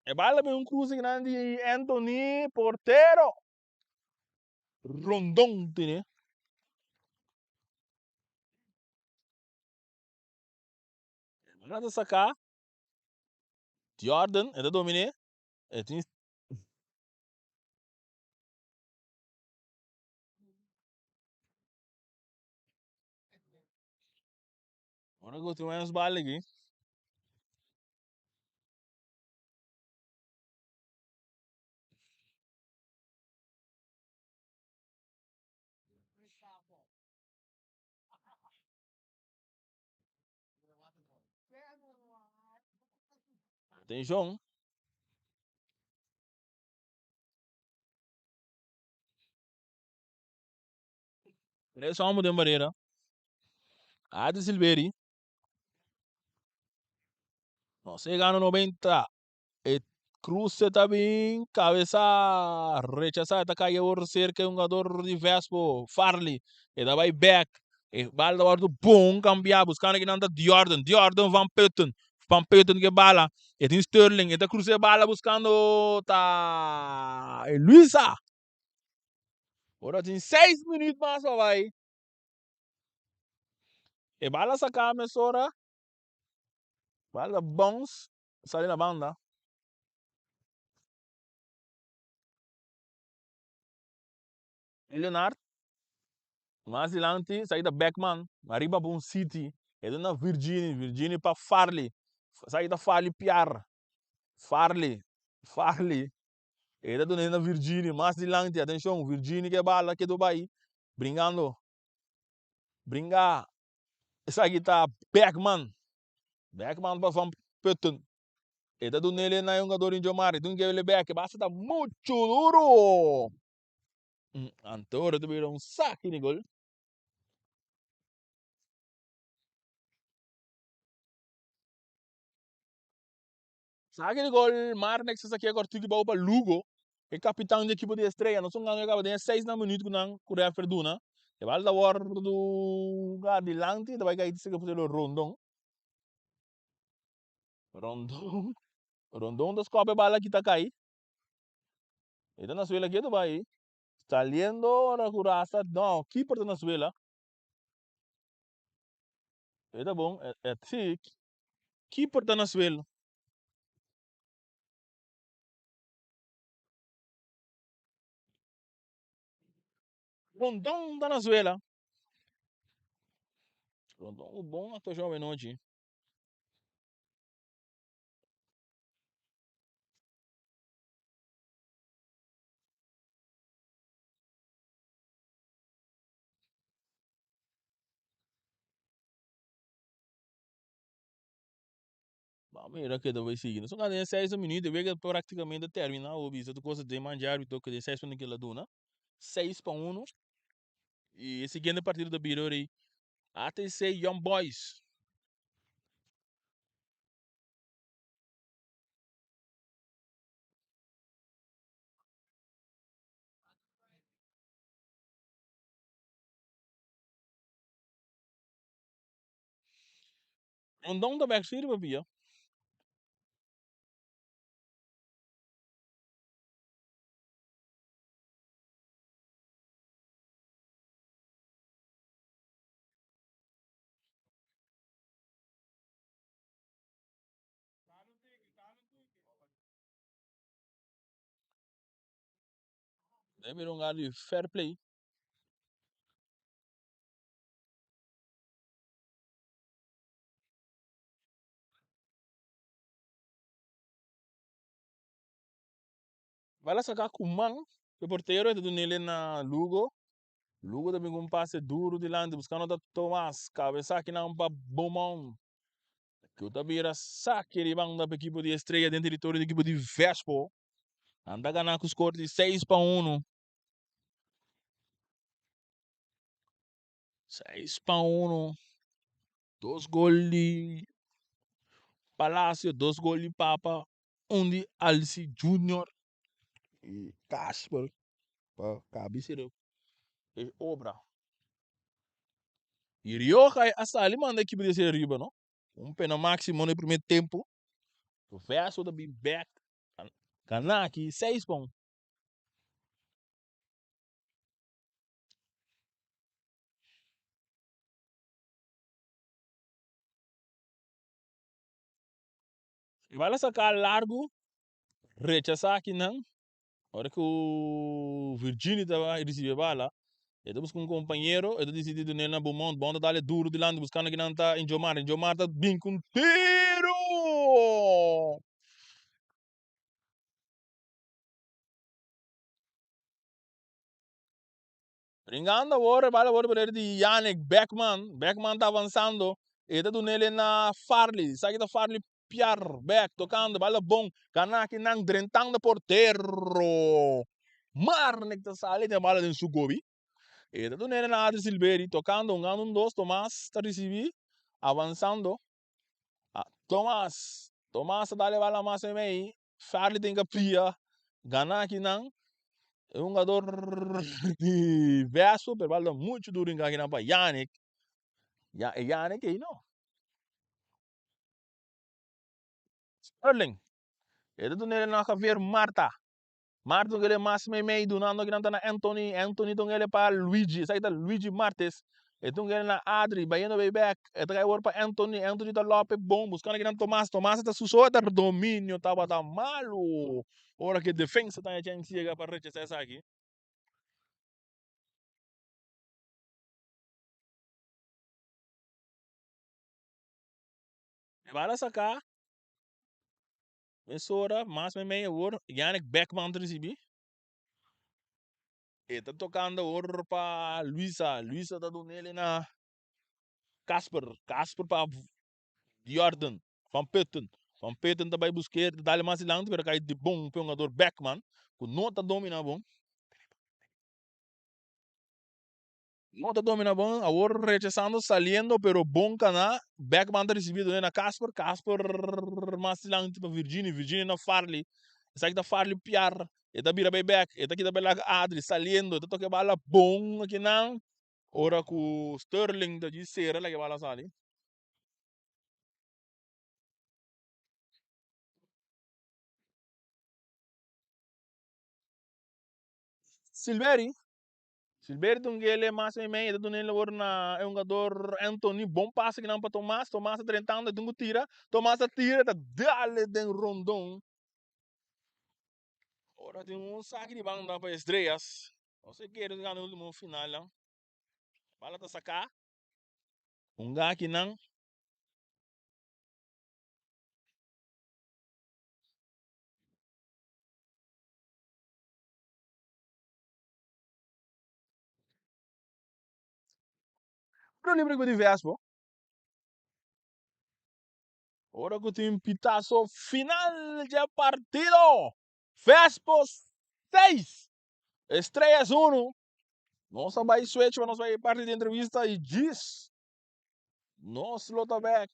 E bala bin un cruce grandi di Anthony portero. Rondon tiene. E bala ta saca. Jordan, e ta domine. E tin Ora ku tin un bal aki. Atenshon. Tres homber den barera. Adi Silveri. Nos a gana 90. E cruce ta bin cabeza rechasa ta cay awor cerca e hungador di Vespo, Farley. E ta bay back. E bal ta wordo bon cambia buscando kinan ta Jordan. Jordan van Putten. Van Putten ke bala. E tin Sterling. E ta cruce e bala buscando ta Luisa. Ora tin 6 minuut mas pa bay. E bala saca mesora. Bala bounce sali na banda. Leonard mas dilanti sa ta Beckman ariba pa un City e ta na Virgini, Virgini pa Farley sa ta Farley piar Farley Farley e ta duna na Virgini mas dilanti atencion Virgini ke bala ke do bay bringando bringa esaki ta Beckman Beckman pa Van Putten e ta dunele na e hungador Injomar e tin ke bek basta ta mucho duro. Anto ora ta bira un saki di gol. Saki di gol, Marnex a sakia kortiki bou pa Lugo, e kapitan di ekipo di Estrella. Nos un gano e kaba den e seis na minuut ku nan ku refer duna. E bal ta wordu adilanti, ta bai kai seka puselo Rondon. Rondon, Rondon ta skòp e bala kita kai. E ta na suela ketu bai. Saliendo ora ku Rasta, no, keeper ta na suela. E ta bon, e, si, keeper ta na suela. Rondon ta na suela. Rondon ku bon aktuashon awenochi. Ba mira ke ta bai sigui. Nos a den seis minuut e wega praktikamente termina bo bisa tur kos den man dje arbitro ke den seis minuut ke la duna. 6-1 y e siguiente partido ta bira ora ATC Young Boys. Rondon ta bek sirbi pia. Debe bira un lugar di fair play. Bala saka ku man, e portero e ta dun'el na Lugo. Lugo ta bin ku un pase duru dilanti buskando ta Tomas. Kabesa kinan pa Beaumont. Ku ta bira saki riba anda pa ekipo di Estrella den teritorio di ekipo di Vespo. Nan ta gana ku skor di 6-1. 6-1. Dos gol di Palacio, dos gol di Papa, un di Alci Junior y Casper pa cabecera e obra. Y Rioja a sali manda ekipo di hacia riba, no? Un pena maximo na e primer tempo. Verso ta bin back. Gana aki 6 pa 1. E bala saca largo, rechasa akinan. Ora cu Virginie ta ricibi e bala. E ta buska un kompañero, e ta disidí dun'é na Beaumont. Beaumont ta dal e duru dilanti buskando kinan ta Injomar. Injomar ta bin ku un tiru! Bringando awor, e bala awor poder di Yannick Beckman. Beckman ta avansando. E ta dun'é na Farley. Esaki ta Farley Piar. Beck tokando, bala bon. Gana kinan drentando portero. Marnick ta sali den bala den su gobi. E ta dun'é na Adri Silveri. Tokando, hungando un dos. Tomas ta risibi. Avansando. Tomas. Tomas ta dal e bala mas meimei. Farley tin ka pia gana akinan. E hungador di Vespo, pero bal ta mucho duro hinka akinan pa Yannick. Ya, e Yannick ei no. Sterling. E ta dun'e na Javier Marta. Marta dun'e mas meimei dunando akinan ta na Anthony. Anthony dun'e pa Luigi. Esaki ta Luigi Martes. E dun'e na Adri, bayendo bay bek. E ta kai awor pa Anthony. Anthony ta lope bon, buskando akinan Tomas. Tomas ta su so, ta dominio tabata malu. Ora ku e defensa ta haña chèns yega pa rechasá esaki. E bala saká. Mesora, mas meimei awor, Yannick Beckman ta risibí. E ta tokando awor pa Luisa. Luisa ta dun'el na Casper. Casper pa Jordan van Putten. Van Putten ta bai busk'é, ta dal mas dilanti pero kai di bon p'e hungador Beckman ku no ta domina bon. No ta domina bon, awor rechasando, saliendo pero bon kana. Beckman ta risibi dun'é na Casper. Casper mas dilanti pa Virginie. Virginie na Farley. Esaki ta Farley Piar. E ta bira bai bek, e ta kita bai laga Adri saliendo, e ta toka e bala bon akinan. Ora ku Sterling ta djis sera laga e bala sali. Silveri, Silveri ta un gele mas meimei, e ta duna e labor na e hungador Anthony. Bon pase kinan pa Tomas, Tomas ta drentando, e tin ku tira, Tomas ta tira, e ta dale den rondon. Ora tin un saki di banda pa Estrellas. No se kere gana ultimo final nan. Bala ta saká. Hunga akinan. Pero libre ku di Vespo. Ora ku tin pitaso final dje partido. Vespo 6, Estrellas 1. Nos a bai switch pa nos bai parti di entrevista i djis nos lo ta bek.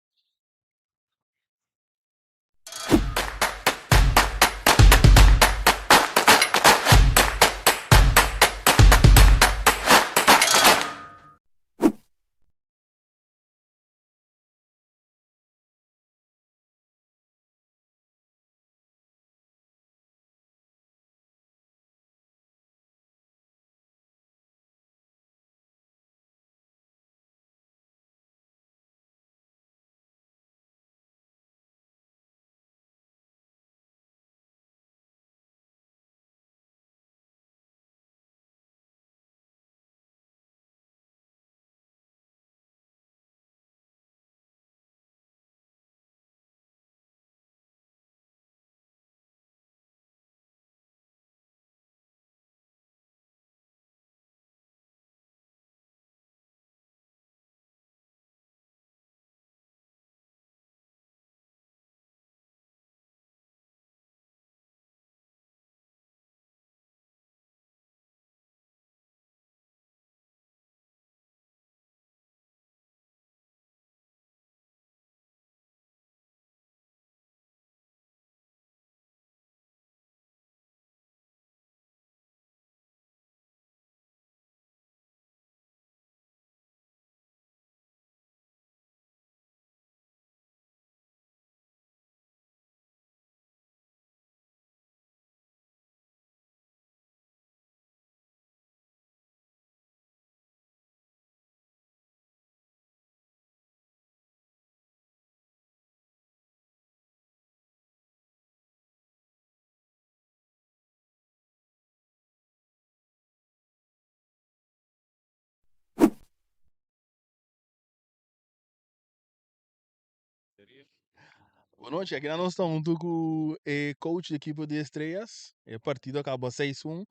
Bon nochi, aki nos ta huntu ku e coach di ekipo di Estrellas. E partido a kaba 6-1.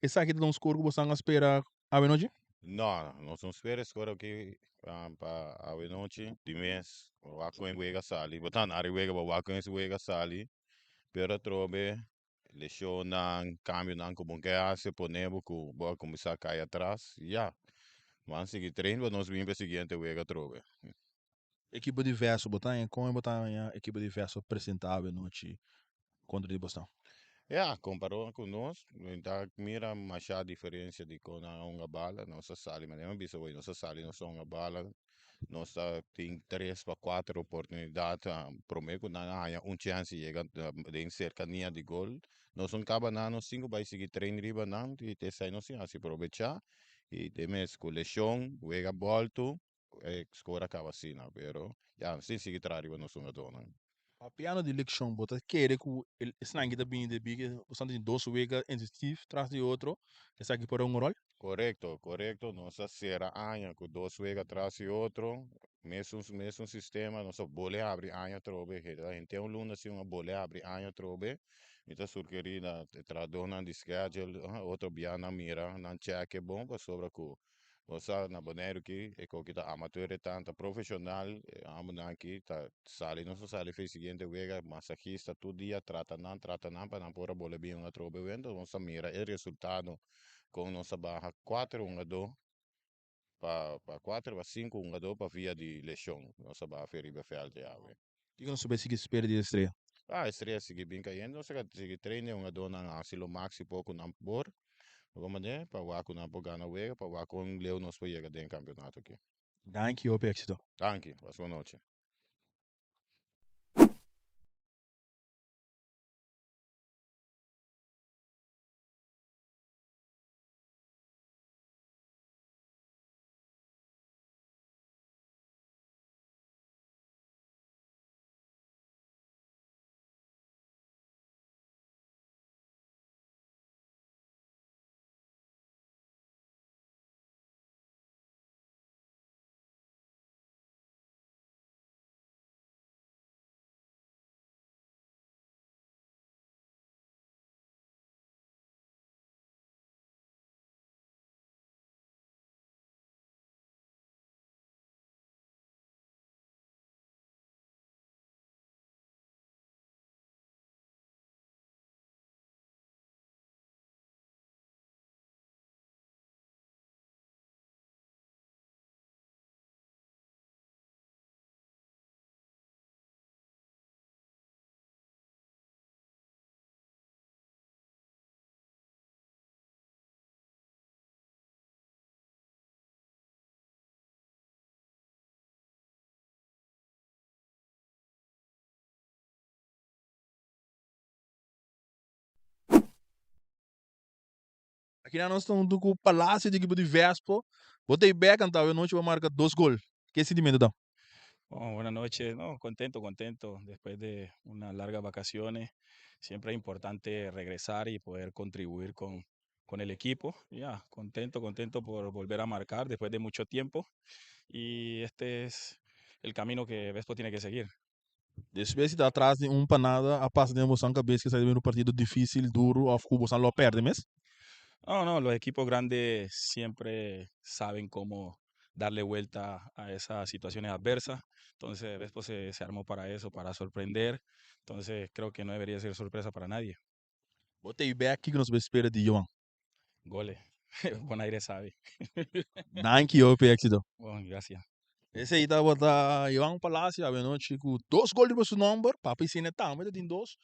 Esaki ta un score ku boso a spera awe nochi?
No, nos no spera e score aki pa awe nochi. Di mes, wak kon e wega sali. Bo ta na ari wega, bo wak kon e wega sali. Pero atrobe lesionnan, cambionan cu bo ke haci pone bo cu bo a cuminsa cay atras. Ya, ban sigui train pa nos bin pa e siguiente wega atrobe.
Ekipo di Verso bo ta haña? Kon bo ta haña ekipo di Verso presenta awe nochi kontra di bosnan?
Ya, komparó ku nos, mi ta mira masha diferensia di kon nan a hunga bala. Nos a sali, manera mi a bisa hoy, nos a sali nos a hunga bala. Nos ta tin tres pa kuater oportunidat promé ku nan a haña un chèns di yega den serkania di gol. Nos no kaba nan, nos tin ku bai sigui train riba nan i esei nos tin hasi probechá. I den mes ku leshon, wega bòltu, E score a caba asina, pero ya nos tin sigui traha riba nos hungadónan.
Papiando di lekshon, bo ta kere ku esnan ki ta bini debí ke bo esnan tin dos wega insistif tras di otro, esaki por a un ròl?
Korekto, korekto. Nos a sera aña ku dos wega tras di otro, mesun mesun sistema, nos a bole habri aña atrobe, henter un luna sin a bole habri aña atrobe. Mi ta sugerí na e trahadónan di schedule, otro bia nan mira, nan check e bon pasobra ku Bo sa na Boneiru ki e koki ta amateur e tan ta profesional e ambunan aki ta sali nos ta sali fe siguiente wega masahista tur dia trata nan trata nan pa nan por a bole bin un atrobe wento nos ta mira e resultado kon nos a baha kuater hungadó pa pa kuater pa sinku hungadó pa via di leshon nos a baha fe riba vèlt awe.
Kiko nos ta bay sigui spera di Estrella?
Ah, Estrella sigui bin cayendo, nos a sigui train e hungadónan haci lo maximo cu nan por, bo manera pa wak cu nan por gana wega, pa wak con leu nos por yega den campeonato aki.
Danki, hopi exito.
Danki, pasa bon nochi.
Aki nan nos ta huntu ku Palacio di ekipo di Vespo. Bo ta e bek anto awe nochi bo marka dos gol. Ke sintimentu ta?
Bon, buena noche. No, contento, contento. Después de una larga vacaciones, siempre es importante regresar y poder contribuir con, con el equipo. Ya, contento, contento por volver a marcar después de mucho tiempo. Y este es el camino que Vespo tiene que seguir.
Despues di ta atras di un pa nada a pasa den bosan kabes ke sa ta bini un partido dificil, duro of ku bosan lo a perde mes?
No, no, los equipos grandes siempre saben cómo darle vuelta a esas situaciones adversas. Entonces, Vespo se, se armó para eso, para sorprender. Entonces, creo que no debería ser sorpresa para nadie.
Bo ta e bek kiko nos por spera di Johan?
Goles. Bonaire sabi.
Danki hopi exito.
Bon, gracias.
Esei tabata Johan Palacio awenochi ku dos gol riba su nomber. Papi Sine tambe ta tin dos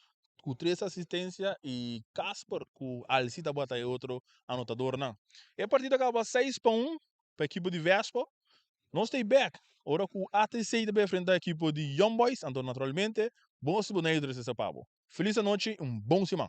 ku tres asistencia y Casper ku Alci tabata e otro anotadornan. E partido a kaba 6-1 pa ekipo di Vespo. Nos ta e bek ora ku ATC ta bai enfrenta ekipo di Young Boys, anto naturalmente Bos Boneiru ta resisti pa bo. Felis anochi y un bon siman.